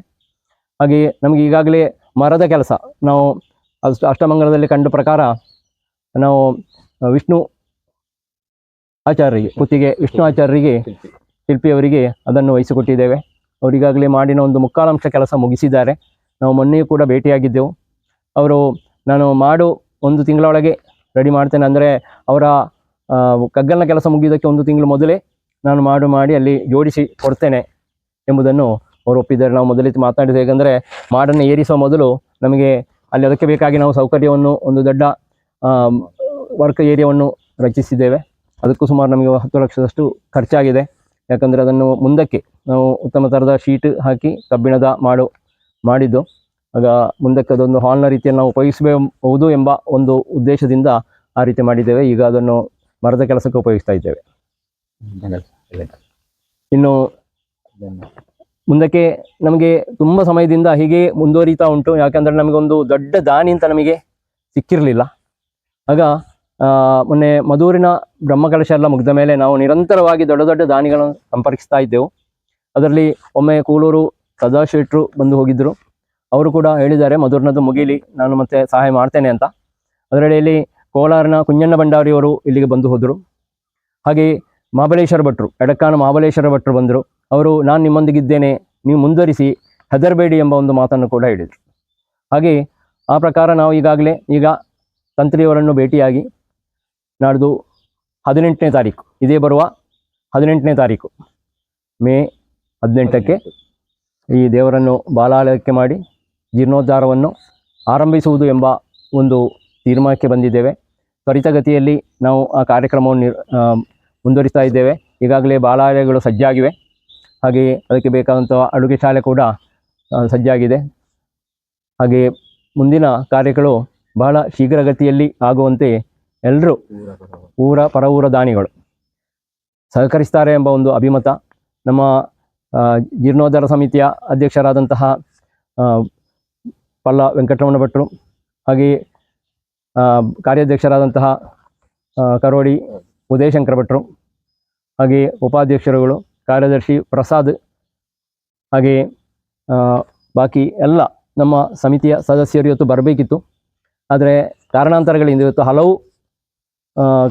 ಹಾಗೆಯೇ ನಮಗೆ ಈಗಾಗಲೇ ಮರದ ಕೆಲಸ ನಾವು ಅಷ್ಟಮಂಗಲದಲ್ಲಿ ಕಂಡ ಪ್ರಕಾರ ನಾವು ವಿಷ್ಣು ಆಚಾರ್ಯರಿಗೆ, ಪುತ್ತಿಗೆ ವಿಷ್ಣು ಆಚಾರ್ಯರಿಗೆ, ಶಿಲ್ಪಿಯವರಿಗೆ ಅದನ್ನು ವಹಿಸಿಕೊಟ್ಟಿದ್ದೇವೆ. ಅವರಿಗಾಗಲೇ ಮಾಡಿನ ಒಂದು ಮುಕ್ಕಾಲಂಶ ಕೆಲಸ ಮುಗಿಸಿದ್ದಾರೆ. ನಾವು ಮೊನ್ನೆಯೂ ಕೂಡ ಭೇಟಿಯಾಗಿದ್ದೆವು. ಅವರು ನಾನು ಮಾಡು 1 ತಿಂಗಳೊಳಗೆ ರೆಡಿ ಮಾಡ್ತೇನೆ, ಅಂದರೆ ಅವರ ಕಗ್ಗಲ್ನ ಕೆಲಸ ಮುಗಿಯೋದಕ್ಕೆ 1 ತಿಂಗಳು ಮೊದಲೇ ನಾನು ಮಾಡಿ ಅಲ್ಲಿ ಜೋಡಿಸಿ ಕೊಡ್ತೇನೆ ಎಂಬುದನ್ನು ಅವರು ಒಪ್ಪಿದ್ದಾರೆ. ನಾವು ಮೊದಲೇ ಮಾತನಾಡಿದ ಹೇಗೆಂದರೆ, ಮಾಡನ್ನು ಏರಿಸುವ ಮೊದಲು ನಮಗೆ ಅಲ್ಲಿ ಅದಕ್ಕೆ ಬೇಕಾಗಿ ನಾವು ಸೌಕರ್ಯವನ್ನು ಒಂದು ದೊಡ್ಡ ವರ್ಕ್ ಏರಿಯಾವನ್ನು ರಚಿಸಿದ್ದೇವೆ. ಅದಕ್ಕೂ ಸುಮಾರು ನಮಗೆ 10 ಲಕ್ಷದಷ್ಟು ಖರ್ಚಾಗಿದೆ. ಯಾಕಂದರೆ ಅದನ್ನು ಮುಂದಕ್ಕೆ ನಾವು ಉತ್ತಮ ಥರದ ಶೀಟ್ ಹಾಕಿ ಕಬ್ಬಿಣದ ಮಾಡಿದ್ದು, ಆಗ ಮುಂದಕ್ಕೆ ಅದೊಂದು ಹಾಲ್ನ ರೀತಿಯಲ್ಲಿ ನಾವು ಉಪಯೋಗಿಸಬಹುದು ಎಂಬ ಒಂದು ಉದ್ದೇಶದಿಂದ ಆ ರೀತಿ ಮಾಡಿದ್ದೇವೆ. ಈಗ ಅದನ್ನು ಮರದ ಕೆಲಸಕ್ಕೆ ಉಪಯೋಗಿಸ್ತಾ ಇದ್ದೇವೆ. ಇನ್ನು ಮುಂದಕ್ಕೆ ನಮಗೆ ತುಂಬ ಸಮಯದಿಂದ ಹೀಗೆ ಮುಂದುವರಿತಾ ಉಂಟು. ಯಾಕಂದರೆ ನಮಗೊಂದು ದೊಡ್ಡ ದಾನಿ ಅಂತ ನಮಗೆ ಸಿಕ್ಕಿರಲಿಲ್ಲ. ಆಗ ಮೊನ್ನೆ ಮಧೂರಿನ ಬ್ರಹ್ಮಕಲಶ ಎಲ್ಲ ಮುಗಿದ ಮೇಲೆ ನಾವು ನಿರಂತರವಾಗಿ ದೊಡ್ಡ ದೊಡ್ಡ ದಾನಿಗಳನ್ನು ಸಂಪರ್ಕಿಸ್ತಾ ಇದ್ದೆವು. ಅದರಲ್ಲಿ ಒಮ್ಮೆ ಕೂಲೂರು ಸದಾಶೆಟ್ರು ಬಂದು ಹೋಗಿದ್ದರು. ಅವರು ಕೂಡ ಹೇಳಿದ್ದಾರೆ, ಮಧೂರಿನದ್ದು ಮುಗೀಲಿ, ನಾನು ಮತ್ತೆ ಸಹಾಯ ಮಾಡ್ತೇನೆ ಅಂತ. ಅದರಡಿಯಲ್ಲಿ ಕೋಲಾರಿನ ಕುಂಜಣ್ಣ ಭಂಡಾರಿಯವರು ಇಲ್ಲಿಗೆ ಬಂದು ಹೋದರು. ಹಾಗೆಯೇ ಮಹಾಬಲೇಶ್ವರ ಭಟ್ರು, ಎಡಕ್ಕಾನ ಮಹಾಬಲೇಶ್ವರ ಭಟ್ರು ಬಂದರು. ಅವರು ನಾನು ನಿಮ್ಮೊಂದಿಗಿದ್ದೇನೆ, ನೀವು ಮುಂದುವರಿಸಿ, ಹೆದರಬೇಡಿ ಎಂಬ ಒಂದು ಮಾತನ್ನು ಕೂಡ ಹೇಳಿದರು. ಹಾಗೆಯೇ ಆ ಪ್ರಕಾರ ನಾವು ಈಗಾಗಲೇ ಈಗ ತಂತ್ರಿಯವರನ್ನು ಭೇಟಿಯಾಗಿ ನಾಡ್ದು 18ನೇ ತಾರೀಕು, ಇದೇ ಬರುವ 18ನೇ ತಾರೀಕು ಮೇ 18ಕ್ಕೆ ಈ ದೇವರನ್ನು ಬಾಲಾಲಯಕ್ಕೆ ಮಾಡಿ ಜೀರ್ಣೋದ್ಧಾರವನ್ನು ಆರಂಭಿಸುವುದು ಎಂಬ ಒಂದು ತೀರ್ಮಾನಕ್ಕೆ ಬಂದಿದ್ದೇವೆ. ತ್ವರಿತಗತಿಯಲ್ಲಿ ನಾವು ಆ ಕಾರ್ಯಕ್ರಮವನ್ನು ಮುಂದುವರಿಸ್ತಾ ಇದ್ದೇವೆ. ಈಗಾಗಲೇ ಬಾಲಾಲಯಗಳು ಸಜ್ಜಾಗಿವೆ. ಹಾಗೆಯೇ ಅದಕ್ಕೆ ಬೇಕಾದಂಥ ಅಡುಗೆ ಶಾಲೆ ಕೂಡ ಸಜ್ಜಾಗಿದೆ. ಹಾಗೆಯೇ ಮುಂದಿನ ಕಾರ್ಯಗಳು ಬಹಳ ಶೀಘ್ರಗತಿಯಲ್ಲಿ ಆಗುವಂತೆ ಎಲ್ಲರೂ ಊರ ಪರ ಊರ ದಾನಿಗಳು ಸಹಕರಿಸ್ತಾರೆ ಎಂಬ ಒಂದು ಅಭಿಮತ ನಮ್ಮ ಜೀರ್ಣೋದ್ಧಾರ ಸಮಿತಿಯ ಅಧ್ಯಕ್ಷರಾದಂತಹ ಪಲ್ಲ ವೆಂಕಟರಮಣ ಭಟ್ರು, ಹಾಗೆಯೇ ಕಾರ್ಯಾಧ್ಯಕ್ಷರಾದಂತಹ ಕರೋಡಿ ಉದಯಶಂಕರ ಭಟ್ರು, ಹಾಗೆಯೇ ಉಪಾಧ್ಯಕ್ಷರುಗಳು ಕಾರ್ಯದರ್ಶಿ ಪ್ರಸಾದ್, ಹಾಗೆಯೇ ಬಾಕಿ ಎಲ್ಲ ನಮ್ಮ ಸಮಿತಿಯ ಸದಸ್ಯರು ಇವತ್ತು ಬರಬೇಕಿತ್ತು. ಆದರೆ ಕಾರಣಾಂತರಗಳಿಂದ ಇವತ್ತು ಹಲವು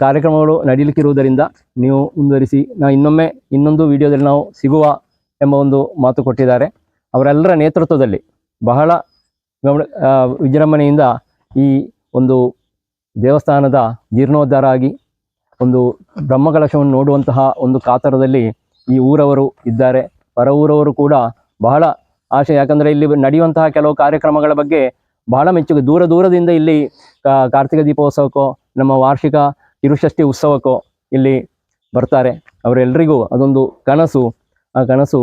ಕಾರ್ಯಕ್ರಮಗಳು ನಡೀಲಿಕ್ಕಿರುವುದರಿಂದ ನೀವು ಮುಂದುವರಿಸಿ, ನಾವು ಇನ್ನೊಮ್ಮೆ ಇನ್ನೊಂದು ವಿಡಿಯೋದಲ್ಲಿ ನಾವು ಸಿಗುವ ಎಂಬ ಒಂದು ಮಾತು ಕೊಟ್ಟಿದ್ದಾರೆ. ಅವರೆಲ್ಲರ ನೇತೃತ್ವದಲ್ಲಿ ಬಹಳ ವಿಜೃಂಭಣೆಯಿಂದ ಈ ಒಂದು ದೇವಸ್ಥಾನದ ಜೀರ್ಣೋದ್ಧಾರ ಆಗಿ ಒಂದು ಬ್ರಹ್ಮಕಲಶವನ್ನು ನೋಡುವಂತಹ ಒಂದು ಕಾತರದಲ್ಲಿ ಈ ಊರವರು ಇದ್ದಾರೆ. ಪರ ಊರವರು ಕೂಡ ಬಹಳ ಆಶೆ. ಯಾಕಂದರೆ ಇಲ್ಲಿ ನಡೆಯುವಂತಹ ಕೆಲವು ಕಾರ್ಯಕ್ರಮಗಳ ಬಗ್ಗೆ ಬಹಳ ಮೆಚ್ಚುಗೆ. ದೂರ ದೂರದಿಂದ ಇಲ್ಲಿ ಕಾರ್ತಿಕ ದೀಪೋತ್ಸವಕ್ಕೋ ನಮ್ಮ ವಾರ್ಷಿಕ ತಿರುಷಷ್ಠಿ ಉತ್ಸವಕ್ಕೋ ಇಲ್ಲಿ ಬರ್ತಾರೆ. ಅವರೆಲ್ಲರಿಗೂ ಅದೊಂದು ಕನಸು. ಆ ಕನಸು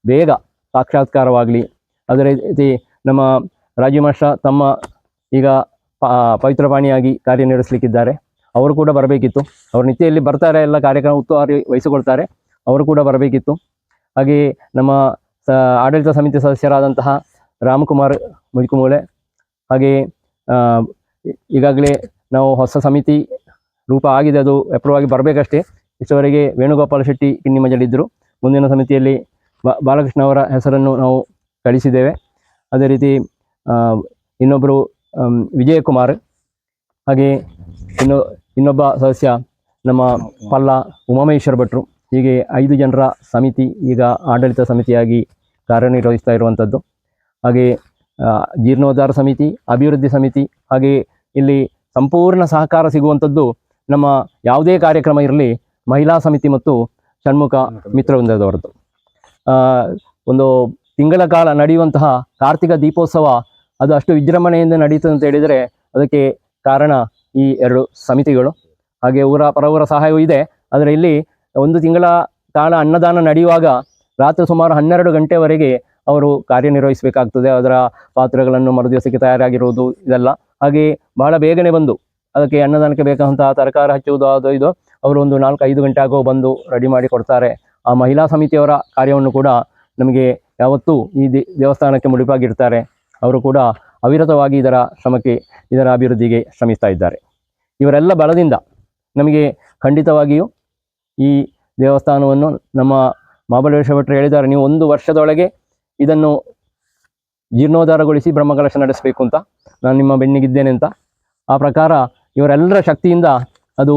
ಬೇಗ ಸಾಕ್ಷಾತ್ಕಾರವಾಗಲಿ. ಅದೇ ರೀತಿ ನಮ್ಮ ರಾಜೀವ್ ಮಾಸ್ಟರ್ ತಮ್ಮ ಈಗ ಪವಿತ್ರ ಪಾಣಿಯಾಗಿ ಕಾರ್ಯನಿರ್ವಹಿಸಲಿಕ್ಕಿದ್ದಾರೆ. ಅವರು ಕೂಡ ಬರಬೇಕಿತ್ತು. ಅವರು ನಿತ್ಯ ಇಲ್ಲಿ ಬರ್ತಾರೆ, ಎಲ್ಲ ಕಾರ್ಯಕ್ರಮ ಉಸ್ತುವಾರಿ ವಹಿಸಿಕೊಳ್ತಾರೆ, ಅವರು ಕೂಡ ಬರಬೇಕಿತ್ತು. ಹಾಗೆಯೇ ನಮ್ಮ ಆಡಳಿತ ಸಮಿತಿ ಸದಸ್ಯರಾದಂತಹ ರಾಮಕುಮಾರ್ ಮುಜುಕುಮೂಲೆ, ಹಾಗೆಯೇ ಈಗಾಗಲೇ ನಾವು ಹೊಸ ಸಮಿತಿ ರೂಪ ಆಗಿದೆ, ಅದು ಅಪ್ರೂವ್ ಆಗಿ ಬರಬೇಕಷ್ಟೇ. ಇಷ್ಟವರೆಗೆ ವೇಣುಗೋಪಾಲ ಶೆಟ್ಟಿ ಕಿನ್ನಿಮಜಲಿದ್ದರು. ಮುಂದಿನ ಸಮಿತಿಯಲ್ಲಿ ಬಾಲಕೃಷ್ಣ ಅವರ ಹೆಸರನ್ನು ನಾವು ಕಳಿಸಿದ್ದೇವೆ. ಅದೇ ರೀತಿ ಇನ್ನೊಬ್ಬರು ವಿಜಯಕುಮಾರ್, ಹಾಗೆಯೇ ಇನ್ನೊಬ್ಬ ಸದಸ್ಯ ನಮ್ಮ ಪಲ್ಲ ಉಮಾಮಹೇಶ್ವರ ಭಟ್ರು. ಹೀಗೆ 5 ಜನರ ಸಮಿತಿ ಈಗ ಆಡಳಿತ ಸಮಿತಿಯಾಗಿ ಕಾರ್ಯನಿರ್ವಹಿಸ್ತಾ ಇರುವಂಥದ್ದು. ಹಾಗೆಯೇ ಜೀರ್ಣೋದ್ಧಾರ ಸಮಿತಿ, ಅಭಿವೃದ್ಧಿ ಸಮಿತಿ, ಹಾಗೆಯೇ ಇಲ್ಲಿ ಸಂಪೂರ್ಣ ಸಹಕಾರ ಸಿಗುವಂಥದ್ದು ನಮ್ಮ ಯಾವುದೇ ಕಾರ್ಯಕ್ರಮ ಇರಲಿ ಮಹಿಳಾ ಸಮಿತಿ ಮತ್ತು ಷಣ್ಮುಖ ಮಿತ್ರವೃಂದದವರದ್ದು. ಒಂದು ತಿಂಗಳ ಕಾಲ ನಡೆಯುವಂತಹ ಕಾರ್ತಿಕ ದೀಪೋತ್ಸವ ಅದು ಅಷ್ಟು ವಿಜೃಂಭಣೆಯಿಂದ ನಡೀತದೆ ಅಂತ ಹೇಳಿದರೆ ಅದಕ್ಕೆ ಕಾರಣ ಈ 2 ಸಮಿತಿಗಳು. ಹಾಗೆ ಊರ ಪರವೂರ ಸಹಾಯವೂ ಇದೆ. ಆದರೆ ಇಲ್ಲಿ ಒಂದು ತಿಂಗಳ ಕಾಲ ಅನ್ನದಾನ ನಡೆಯುವಾಗ ರಾತ್ರಿ ಸುಮಾರು 12 ಗಂಟೆವರೆಗೆ ಅವರು ಕಾರ್ಯನಿರ್ವಹಿಸಬೇಕಾಗ್ತದೆ. ಅದರ ಪಾತ್ರೆಗಳನ್ನು ಮರುದಿವಸಕ್ಕೆ ತಯಾರಾಗಿರುವುದು ಇದೆಲ್ಲ. ಹಾಗೆ ಬಹಳ ಬೇಗನೆ ಬಂದು ಅದಕ್ಕೆ ಅನ್ನದಾನಕ್ಕೆ ಬೇಕಾದಂತಹ ತರಕಾರಿ ಹಚ್ಚುವುದು ಅದು ಇದು ಅವರು ಒಂದು 4-5 ಗಂಟೆ ಆಗೋ ಬಂದು ರೆಡಿ ಮಾಡಿ ಕೊಡ್ತಾರೆ. ಆ ಮಹಿಳಾ ಸಮಿತಿಯವರ ಕಾರ್ಯವನ್ನು ಕೂಡ ನಮಗೆ ಯಾವತ್ತೂ ಈ ದೇವಸ್ಥಾನಕ್ಕೆ ಮುಡಿಪಾಗಿರ್ತಾರೆ. ಅವರು ಕೂಡ ಅವಿರತವಾಗಿ ಇದರ ಶ್ರಮಕ್ಕೆ, ಇದರ ಅಭಿವೃದ್ಧಿಗೆ ಶ್ರಮಿಸ್ತಾ ಇದ್ದಾರೆ. ಇವರೆಲ್ಲ ಬಲದಿಂದ ನಮಗೆ ಖಂಡಿತವಾಗಿಯೂ ಈ ದೇವಸ್ಥಾನವನ್ನು ನಮ್ಮ ಮಹಾಬಲೇಶ್ವರ ಭಟ್ರು ಹೇಳಿದ್ದಾರೆ, ನೀವು 1 ವರ್ಷದೊಳಗೆ ಇದನ್ನು ಜೀರ್ಣೋದ್ಧಾರಗೊಳಿಸಿ ಬ್ರಹ್ಮಕಲಶ ನಡೆಸಬೇಕು ಅಂತ, ನಾನು ನಿಮ್ಮ ಬೆನ್ನಿಗಿದ್ದೇನೆ ಅಂತ. ಆ ಪ್ರಕಾರ ಇವರೆಲ್ಲರ ಶಕ್ತಿಯಿಂದ ಅದು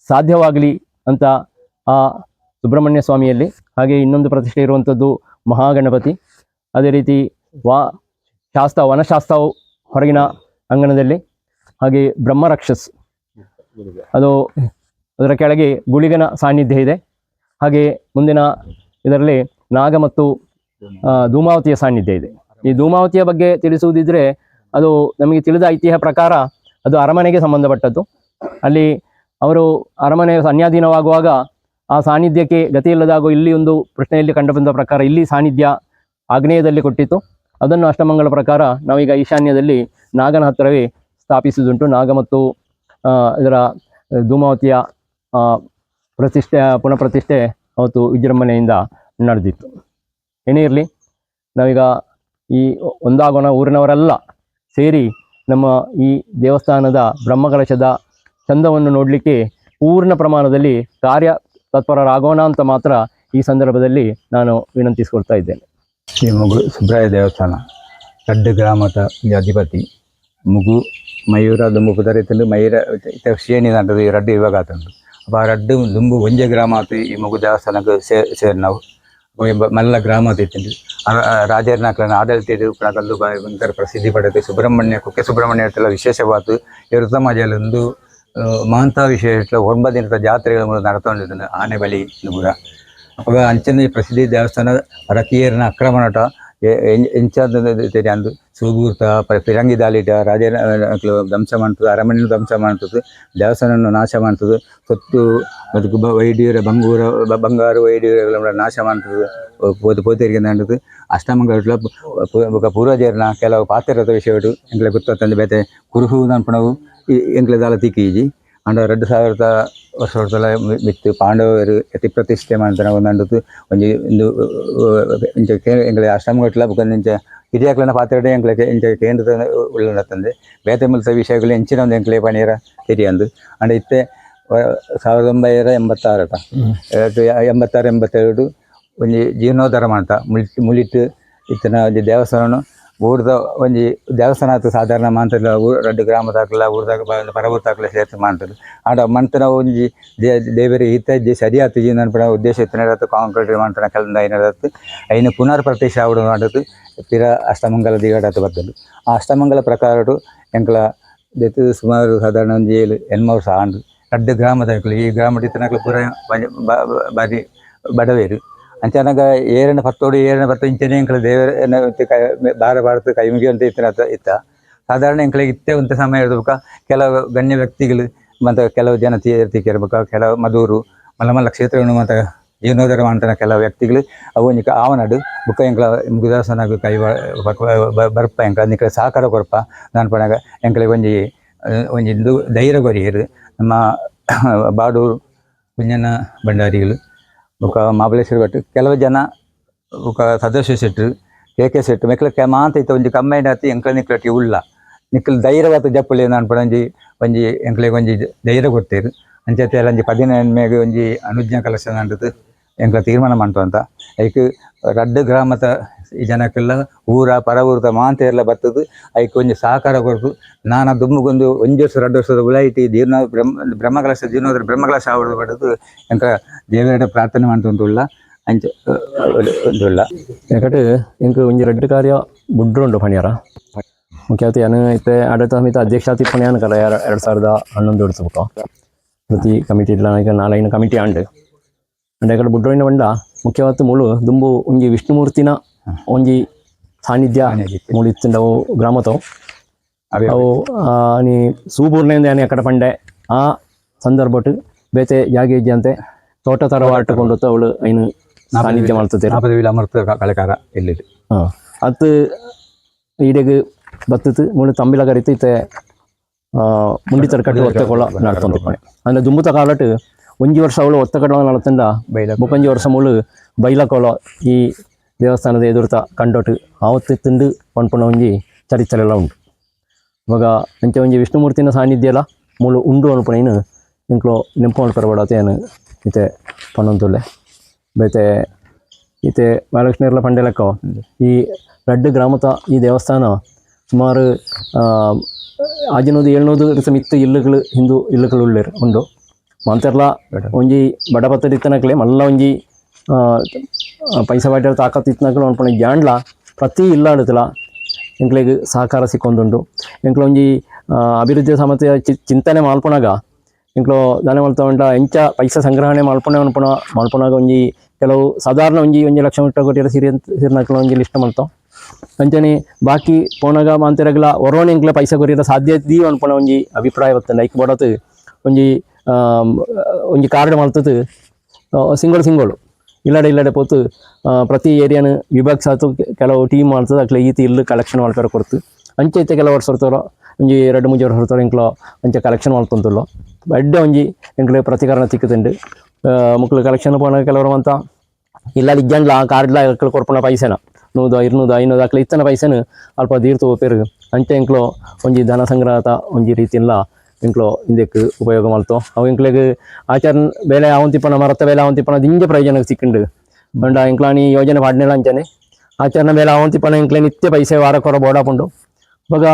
ಸಾಧ್ಯವಾಗಲಿ ಅಂತ ಆ ಸುಬ್ರಹ್ಮಣ್ಯ ಸ್ವಾಮಿಯಲ್ಲಿ. ಹಾಗೆ ಇನ್ನೊಂದು ಪ್ರತಿಷ್ಠೆ ಇರುವಂಥದ್ದು ಮಹಾಗಣಪತಿ. ಅದೇ ರೀತಿ ಶಾಸ್ತ ವನಶಾಸ್ತ್ರವು ಹೊರಗಿನ ಅಂಗಣದಲ್ಲಿ, ಹಾಗೆ ಬ್ರಹ್ಮರಕ್ಷಸ್ ಅದು ಅದರ ಕೆಳಗೆ ಗುಳಿಗನ ಸಾನ್ನಿಧ್ಯ ಇದೆ. ಹಾಗೆ ಮುಂದಿನ ಇದರಲ್ಲಿ ನಾಗ ಮತ್ತು ಧೂಮಾವತಿಯ ಸಾನ್ನಿಧ್ಯ ಇದೆ. ಈ ಧೂಮಾವತಿಯ ಬಗ್ಗೆ ತಿಳಿಸುವುದಿದ್ರೆ ಅದು ನಮಗೆ ತಿಳಿದ ಐತಿಹ್ಯ ಪ್ರಕಾರ ಅದು ಅರಮನೆಗೆ ಸಂಬಂಧಪಟ್ಟದ್ದು. ಅಲ್ಲಿ ಅವರು ಅರಮನೆ ಅನ್ಯಾಧೀನವಾಗುವಾಗ ಆ ಸಾನ್ನಿಧ್ಯಕ್ಕೆ ಗತಿಯಿಲ್ಲದಾಗುವ ಇಲ್ಲಿ ಒಂದು ಪ್ರಶ್ನೆಯಲ್ಲಿ ಕಂಡುಬಂದ ಪ್ರಕಾರ ಇಲ್ಲಿ ಸಾನ್ನಿಧ್ಯ ಆಗ್ನೇಯದಲ್ಲಿ ಕೊಟ್ಟಿತ್ತು. ಅದನ್ನು ಅಷ್ಟಮಂಗಲ ಪ್ರಕಾರ ನಾವೀಗ ಈಶಾನ್ಯದಲ್ಲಿ ನಾಗನ ಹತ್ತಿರವೇ ಸ್ಥಾಪಿಸುವುದುಂಟು. ನಾಗ ಮತ್ತು ಇದರ ಧೂಮಾವತಿಯ ಪ್ರತಿಷ್ಠೆ ಪುನಃ ಪ್ರತಿಷ್ಠೆ ಅವತ್ತು ವಿಜೃಂಭಣೆಯಿಂದ ನಡೆದಿತ್ತು. ಏನೇ ಇರಲಿ, ನಾವೀಗ ಈ ಒಂದಾಗೋಣ ಊರಿನವರೆಲ್ಲ ಸೇರಿ ನಮ್ಮ ಈ ದೇವಸ್ಥಾನದ ಬ್ರಹ್ಮಕಲಶದ ಚಂದವನ್ನು ನೋಡಲಿಕ್ಕೆ ಪೂರ್ಣ ಪ್ರಮಾಣದಲ್ಲಿ ಕಾರ್ಯ ತತ್ಪರರಾಗೋಣ ಅಂತ ಮಾತ್ರ ಈ ಸಂದರ್ಭದಲ್ಲಿ ನಾನು ವಿನಂತಿಸಿಕೊಳ್ತಾ ಇದ್ದೇನೆ. ಶ್ರೀ ಮುಗು ಸುಬ್ರಾಯ ದೇವಸ್ಥಾನ ರಡ್ಡು ಗ್ರಾಮದ ಅಧಿಪತಿ ಮುಗು ಮಯೂರ ದುಂಬು ಪುದರಿತಂಡು ಮಯೂರ ಶ್ರೇಣಿ ದಾಂಟದು ಈ ರಡ್ಡು ಇವಾಗ ಆತಂಡು. ಅಪ್ಪ ಆ ರಡ್ಡು ದುಂಬು ಒಂಜೆ ಗ್ರಾಮ ಆತು ಈ ಮುಗು ದೇವಸ್ಥಾನಕ್ಕೆ ಸೇರಿ ನಾವು ಮಲ್ಲ ಗ್ರಾಮ ತಿಂದು ರಾಜರ್ನಾಕ್ಲನ ಆಡಳಿತ ಉಪ್ಪುನಕಲ್ಲು ಭಯಂಕರ ಪ್ರಸಿದ್ಧಿ ಪಡೆದು ಸುಬ್ರಹ್ಮಣ್ಯ ಕುಕ್ಕೆ ಸುಬ್ರಹ್ಮಣ್ಯ ಇರ್ತಲ್ಲ ವಿಶೇಷವಾತು ಎರುತಮಾಜಲೊಂದು ಮಹಾಂತ ವಿಶೇಷ 9 ದಿನದ ಜಾತ್ರೆಗಳ ನಡತೊಂಡಿದ್ದಾನೆ ಆನೆ ಬಲಿ ಪೂರ. ಅವಾಗ ಅಂಚನೆ ಪ್ರಸಿದ್ಧಿ ದೇವಸ್ಥಾನ ರತಿಯರ್ನ ಅಕ್ರಮಣಟ ಎಂಚ ಅಂದು ಸೂಗೂರ್ತ ಫಿರಂಗಿ ದಾಳಿಟ ರಾಜರ ಧ್ವಂಸ ಮಾಡ್ತದೆ, ಅರಮನೆ ಧ್ವಂಸ ಮಾಡ್ತದೆ, ದೇವಸ್ಥಾನವನ್ನು ನಾಶ ಮಾಡ್ತದೆ, ಸೊತ್ತು ಮತ್ತು ವೈಡ್ಯೂರ ಬಂಗೂರ ಬಂಗಾರು ವೈಡ್ಯೂರ ನಾಶ ಮಾಡ್ತದೆ, ಪೋತೇರಿಗೆ ನಂಡದು ಅಷ್ಟಮಂಗಲ ಬೊಕ ಪೂರ್ವಜರ್ನ ಕೆಲವು ಪಾತ್ರದ ವಿಷಯಡು ಎಂಕ್ಲೆ ಗೊತ್ತಂದು ಬೇತೆ ಕುರುಹು ನನ್ಪಣವು ಎಂಕ್ಲೆ ದಾಲ ತಿಕ್ಕೀಜಿ. ಅಂಡ 2000 ವರ್ಷ ಮಿತ್ತು ಪಾಂಡವರು ಅತಿ ಪ್ರತಿಷ್ಠೆ ಮಾಡ್ತಾರೆ ಒಂದಂಡದು ಒಂಜಿ ಇಂದು ಇಂಚ ಎಂಕ್ಲೆ ಅಷ್ಟಮಗಟ್ಲ ಬೊಕ ಇಂಚ ಹಿರಿಯಾಕ್ಲನ ಪಾತ್ರೆ ಎಂಕ್ಲೆ ಇಂಚ ಕೇಂದ್ರದ ಉಳ್ಳಂದೆ ಬೇತೆ ಮುಲ್ತ ವಿಷಯಗಳು ಎಂಚಿನ ಒಂದು ಎಂಕ್ಲೆ ಪಣೀರ ತೆರಿಯಂದು. ಅಂಡ ಇತ್ತೆ 1986 86 87 ಒಂಜಿ ಜೀರ್ಣೋದ್ಧಾರ ಮಾಡ್ತಾ ಮುಳಿಟ್ಟು ಇತ್ತನ ಒಂಜಿ ದೇವಸ್ಥಾನ ಊರ್ದ ಒಂಜಿ ದೇವಸ್ಥಾನ ಆತು ಸಾಧಾರಣ ಮಾಂತಲ್ಲ ಊರು ರಡ್ಡು ಗ್ರಾಮದಾಕ್ಲ ಊರ್ದಾಗ ಪರವೂರ್ದಾಕ್ಲ ಸೇರ್ತು ಮಾಡ್ತಾರೆ. ಆಂಡ ಮಂತನ ಒಂಜಿ ದೇವರಿಗೆ ಹಿತ ಸರಿ ಆತು ಜೀವನ ಉದ್ದೇಶ ಇತ್ತು ಕಾಂಕ್ರೀಟ್ ಮಾಡ್ತಾನೆ ಕೆಲಂದ ಐನರತ್ತು ಐನು ಪುನರ್ ಪ್ರತಿಷ್ಠೆ ಆವಡು ಮಾಡದು ಪಿರ ಅಷ್ಟಮಂಗಲ ದಿಗಡಾತು ಬರ್ತದೆ. ಆ ಅಷ್ಟಮಂಗಲ ಪ್ರಕಾರಡು ಎಂಕ್ಲ ದೆತ್ತು ಸುಮಾರು ಸಾಧಾರಣ ಒಂಜಿ 7 8 ವರ್ಷ ಆಂಡು ರಡ್ಡು ಗ್ರಾಮದಾಕ್ಲು ಈ ಗ್ರಾಮ ಇತ್ತನಕ್ಲು ಪೂರ ಬಾರಿ ಬಡವೇರು ಅಂಚನಗ ಏರನ ಪತ್ತೋಡು ಏರನ ಪತ್ತು ಇಂಚನೆ ಎಂಕ್ಲ ದೇವರ ಬಾರ ಬಾರತು ಕೈ ಮುಗಿಯುವಂತ ಇತ್ತಿನ ಇತ್ತ ಸಾಧಾರಣ ಎಂಕ್ಲಿಗೆ ಇತ್ತೆ ಒಂತ ಸಮಯ ಇರ್ಬೇಕ ಕೆಲವು ಗಣ್ಯ ವ್ಯಕ್ತಿಗಳು ಮತ್ತು ಕೆಲವು ಜನ ತೀರ್ತಿಕ್ಕಿರ್ಬೇಕು ಕೆಲವು ಮಧೂರು ಮಲ್ಲ ಮಲ್ಲ ಕ್ಷೇತ್ರಗಳು ಮತ್ತು ಜೀರ್ಣೋದ್ಧಾರ ಮಾಡ್ತಾನೆ ಕೆಲವು ವ್ಯಕ್ತಿಗಳು ಅವು ಒಂಜಿ ಆವನಡು ಬುಕ್ಕ ಎಂಕ್ಲ ಮುಗುದಾಸನಾಗ ಕೈ ಬರ್ಪ ಎಂಕ್ಲ ನಿಕ್ಲೆ ಸಹಕಾರ ಕೊರ್ಪ ದಾನ್ ಪಣಗ ಎಂಕ್ಲಿಗೆ ಒಂಜಿ ಒಂಜಿ ಧೈರ್ಯ ಕೊರಿಯರು. ನಮ್ಮ ಬಾಡೂರು ಕುಂಜನ ಭಂಡಾರಿಗಳು ಬೊಕ ಮಹಾಬಲೇಶ್ವರ ಭಟ್ ಕೆಲವು ಜನ ಬೊಕ ಸದಸ್ಯ ಶೆಟ್ರು ಕೆ ಕೆ ಶೆಟ್ರು ಮೆಕ್ಲ ಮಾತ ಇತ್ತ ಒಂಜಿ ಕಂಬೈಂಡ್ ಆತಿ ಎಂಕ್ಲ ನಿಕ್ಲಟಿ ಉಲ್ಲ ನಿಕ್ಲು ಧೈರ್ಯವಾದ ಜಪ್ಪುಲೆ ನಾನು ಪಡಂಜಿ ಒಂಜಿ ಎಂಕ್ಲೆಗ್ ಒಂಜಿ ಧೈರ್ಯ ಕೊಡ್ತೇರು. ಅಂಚತೆ ಒಂಜಿ 15 ಮೇಗ್ ಒಂಜಿ ಅನುಜ್ಞಾ ಕಲಶ ನಂಡದು ಎಂಕ್ಲ ತೀರ್ಮಾನ ಮಂತು ಅಂತ. ಐಕ್ ರಡ್ಡ್ ಗ್ರಾಮದ ಈ ಜನಕ್ಕೆಲ್ಲ ಊರ ಪರ ಊರದ ಮಾಂತೆರ್ಲ ಬತ್ತದು ಐಕ್ ಒಂಜಿ ಸಹಕಾರ ಕೊರ್ದು ನಾನ ದುಮ್ಮುಗೊಂದು ಒಂಜಿ ವರ್ಷ ರಡ್ಡ್ ವರ್ಷದ ಉಲಾಯಿಟಿ ಜೀರ್ಣ ಬ್ರಹ್ಮ ಬ್ರಹ್ಮಕಲಶ ಜೀರ್ಣೋದ್ರ ಬ್ರಹ್ಮಕಲಶ ಆವಡ್ ಪಡೆದು ಎಂಕ್ಲ ದೇವರ ಪ್ರಾರ್ಥನೆ ಮಂತೊಂದುಲ್ಲ ಅಂಚ ಉಲ್ಲ. ಯಾಕಂದ್ರೆ ಎಂಕ್ ಒಂಜಿ ರಡ್ಡ್ ಕಾರ್ಯ ಬುಡ್ರುಂಡು ಪಣಿಯರ. ಮುಖ್ಯವಾಗಿ ಯಾನ್ ಇತ್ತೆ ಆಡಳಿತ ಸಮಿತಿ ಅಧ್ಯಕ್ಷ ಪುಣ್ಯಾನ್ ಕಲ 2011 എടുത്ത് ಬುಕ್ಕ ಪ್ರತಿ ಕಮಿಟಿ ಇಡ್ಲ ನಾಲೈನ ಕಮಿಟಿ ಆಂಡ್. ಅಂಡ ಎಕಡೆ ಬುಡ್ರೋಯಿನ ಬಂಡ ಮುಖ್ಯವಾದ ಮೂಲು ದುಂಬು ಒಂಜಿ ವಿಷ್ಣುಮೂರ್ತಿನ ಒಂಜಿ ಸಾನ್ನಿಧ್ಯ ಮೂಲು ಇತ್ತಿಂಡ ಅವು ಗ್ರಾಮತವು. ಅವೇ. ಅವು ನೀ ಸೂಬೂರ್ನೆಂದ ಯಾನೆ ಅಕಡೆ ಪಂಡೆ ಆ ಸಂದರ್ಭಟ್ ಬೇತೆ ಜಾಗೆ ಇಜ್ಜಂತೆ ತೋಟ ತರವಾಟು ಅವಳು ಐನು ಸಾನ್ನಿಧ್ಯ ಮಾಡ್ತದೆ. ನಾಪದವಿಲ ಅಮೃತ ಕಳೆಕಾರ ಇಲ್ಲಿ. ಅತ್ತು ಈಡೆಗ್ ಬತ್ತತ್ತು ಮೂಲು ತಂಬಿಲ ಕರಿತು ಇತ್ತೆ ಮುಂಡಿತರ ಕಟ್ಟು ಒತ್ತಕೊಳ ನಡ್ತೊಂದು. ಅಂದ್ರೆ ದುಂಬುತ ಕಾಲಟ್ ಒಂಜಿ ವರ್ಷ ಅವಳು ಒತ್ತಕಡ ನಡತಂಡ. ಬೈಲ. ಬೊಕೊಂಜಿ ವರ್ಷ ಮೂಲು ಬೈಲಕೊಳ ಈ ದೇವಸ್ಥಾನದ ಎದುರ್ತ ಕಂಡೊಟ್ಟು ಆವತ್ತು ತಿಂದು ಪನ್ಪುನ ಒಂಜಿ ಚರಿತ್ರೆಲ್ಲ ಉಂಟು. ಇವಾಗ ಅಂಚೆ ಒಂಜಿ ವಿಷ್ಣುಮೂರ್ತಿನ ಸಾನ್ನಿಧ್ಯ ಎಲ್ಲ ಮೂಲು ಉಂಡು ಅನ್ಪುನ ಎಂಕ್ಲೋ ನೆಂಪು ಮಲ್ಪೆರ ಏನು ಇತ್ತೆ ಪನ್ನೊಂದುಲ್ಲೆ. ಬೇತೆ ಇತ್ತೆ ಬಾಲಕೃಷ್ಣರ್ಲ ಪಂಡೆಲಕ್ಕೋ ಈ ರಡ್ಡು ಗ್ರಾಮದ ಈ ದೇವಸ್ಥಾನ ಸುಮಾರು ಆಜಿನೂದು ಏಳ್ನೂದು ಮಿತ್ತು ಇಲ್ಲುಗಳು ಹಿಂದೂ ಇಲ್ಲುಗಳು ಉಳ್ಳೇರು ಉಂಡು. ಮಾಂತೆರ್ಲ ಒಂಜಿ ಬಡಪತ್ತಡಿ ಇತ್ತನಕ್ಲೆ ಮಲ್ಲ ಒಂಜಿ ಪೈಸೆ ಬಾಟೆ ತಾಕತ್ತು ಇತ್ತನಕ್ಲೆ ಅನ್ಪುನ ಜಾಂಡ್ಲ ಪ್ರತಿ ಇಲ್ಲಾಡುತ್ತಲ ಎಂಕ್ಲೆಗ್ ಸಹಕಾರ ಸಿಕ್ಕೊಂದುಂಡು. ಎಂಕ್ಲ ಒಂಜಿ ಅಭಿವೃದ್ಧಿ ಸಮಸ್ಯೆ ಚಿಂತನೆ ಮಲ್ಪುನಗ ಎಂಕ್ಲು ದಾನೆ ಮಲ್ತ ಎಂಚ ಪೈಸೆ ಸಂಗ್ರಹಣೆ ಮಲ್ಪುನೆ ಅನ್ಪುನ ಮಲ್ಪುನಗ ಒಂಜಿ ಕೆಲವು ಸಾಧಾರಣ ಒಂಜಿ ಒಂಜಿ ಲಕ್ಷ ಮುಟ್ಟ ಕೊಟ್ಟಿರ ಸಿರಿ ಸಿರಿನಕ್ಲ ಒಂಜಿ ಲಿಸ್ಟ್ ಮಲ್ತೊ. ಅಂಚನೆ ಬಾಕಿ ಪೋನಗ ಮಾಂತೆರಗ್ಲ ಒರೋಣ ಎಂಕ್ಲ ಪೈಸೆ ಕೊರಿಯರ ಸಾಧ್ಯ ದೀ ಅನ್ಪುನ ಒಂಜಿ ಅಭಿಪ್ರಾಯ ಬತ್ತಂಡ. ಐಕ್ ಬಡತ್ ಒಂಜಿ ಒಂಜಿ ಕಾರ್ಡ್ ಮಲ್ತದು ಸಿಂಗೋಳು ಸಿಂಗೋಳು ಇಲ್ಲಡೆ ಇಲ್ಲಡೆ ಪೋತು ಪ್ರತಿ ಏರಿಯಾನ ವಿಭಾಗಿಸಾತು ಕೆಲವು ಟೀಮ್ ಮಾಡ್ತದೆ. ಅಕ್ಲೆ ಈತ ಇಲ್ಲು ಕಲೆಕ್ಷನ್ ಮಲ್ಪೆರ ಕೊಡ್ತು. ಅಂಚೆ ಇತ್ತೆ ಕೆಲವು ವರ್ಷ ಇರ್ತಾರೋ ಒಂಜಿ ರಡ್ಡ್ ಮೂಜಿ ವರ್ಷ ಇರ್ತಾರೋ ಎಂಕ್ಲ ಅಂಚೆ ಕಲೆಕ್ಷನ್ ಮಲ್ತೊಂದುಲ್ಲೋ. ಎಡ್ಡೆ ಒಂಜಿ ಎಂಕ್ಲೆ ಪ್ರತಿಕರಣ ತಿಕ್ಕುದುಂಡು. ಮುಕ್ಲು ಕಲೆಕ್ಷನ್ ಪೋನ ಕೆಲವರು ಅಂತ ಇಲ್ಲ ಇಜ್ಜಂಡ್ಲ ಆ ಕಾರ್ಡ್ಲ ಅಕ್ಲು ಕೊರ್ಪುನ ಪೈಸೆನ 100 200 500 ಅಕ್ಲೆ ಇತ್ತನ ಪೈಸೆನ ಅಲ್ಪ ದೀರ್ತು ಪೋಪೆರ್. ಅಂಚೆ ಎಂಕ್ಲು ಒಂಜಿ ಧನ ಸಂಗ್ರಹದ ಒಂಜಿ ರೀತಿನ್ಲ ಎಂಕ್ಲು ಇಂದೆಕ್ ಉಪಯೋಗ ಮಲ್ತೊ. ಅವು ಎಂಕ್ಲೆಗ್ ಆಚರಣೆ ಬೇಲೆ ಆವಂತಿಪ್ಪನ ಮರತ ಬೇಲೆ ಆವಂತಿಪ್ಪನ ದಿಂಜ ಪ್ರಯೋಜನ ಸಿಕ್ಕುಂಡು. ಪಂಡ ಎಂಕ್ಲಾನಿ ಯೋಜನೆ ಪಾಡ್ನೆಲ ಅಂಚನೆ ಆಚರಣೆ ಬೇಲೆ ಆವಂತಿಪ್ಪನ ಎಂಕ್ಲೆ ನಿತ್ಯ ಪೈಸೆ ವಾರಕ್ಕೊರ ಬೋಡಾಪುಂಡು. ಇವಾಗ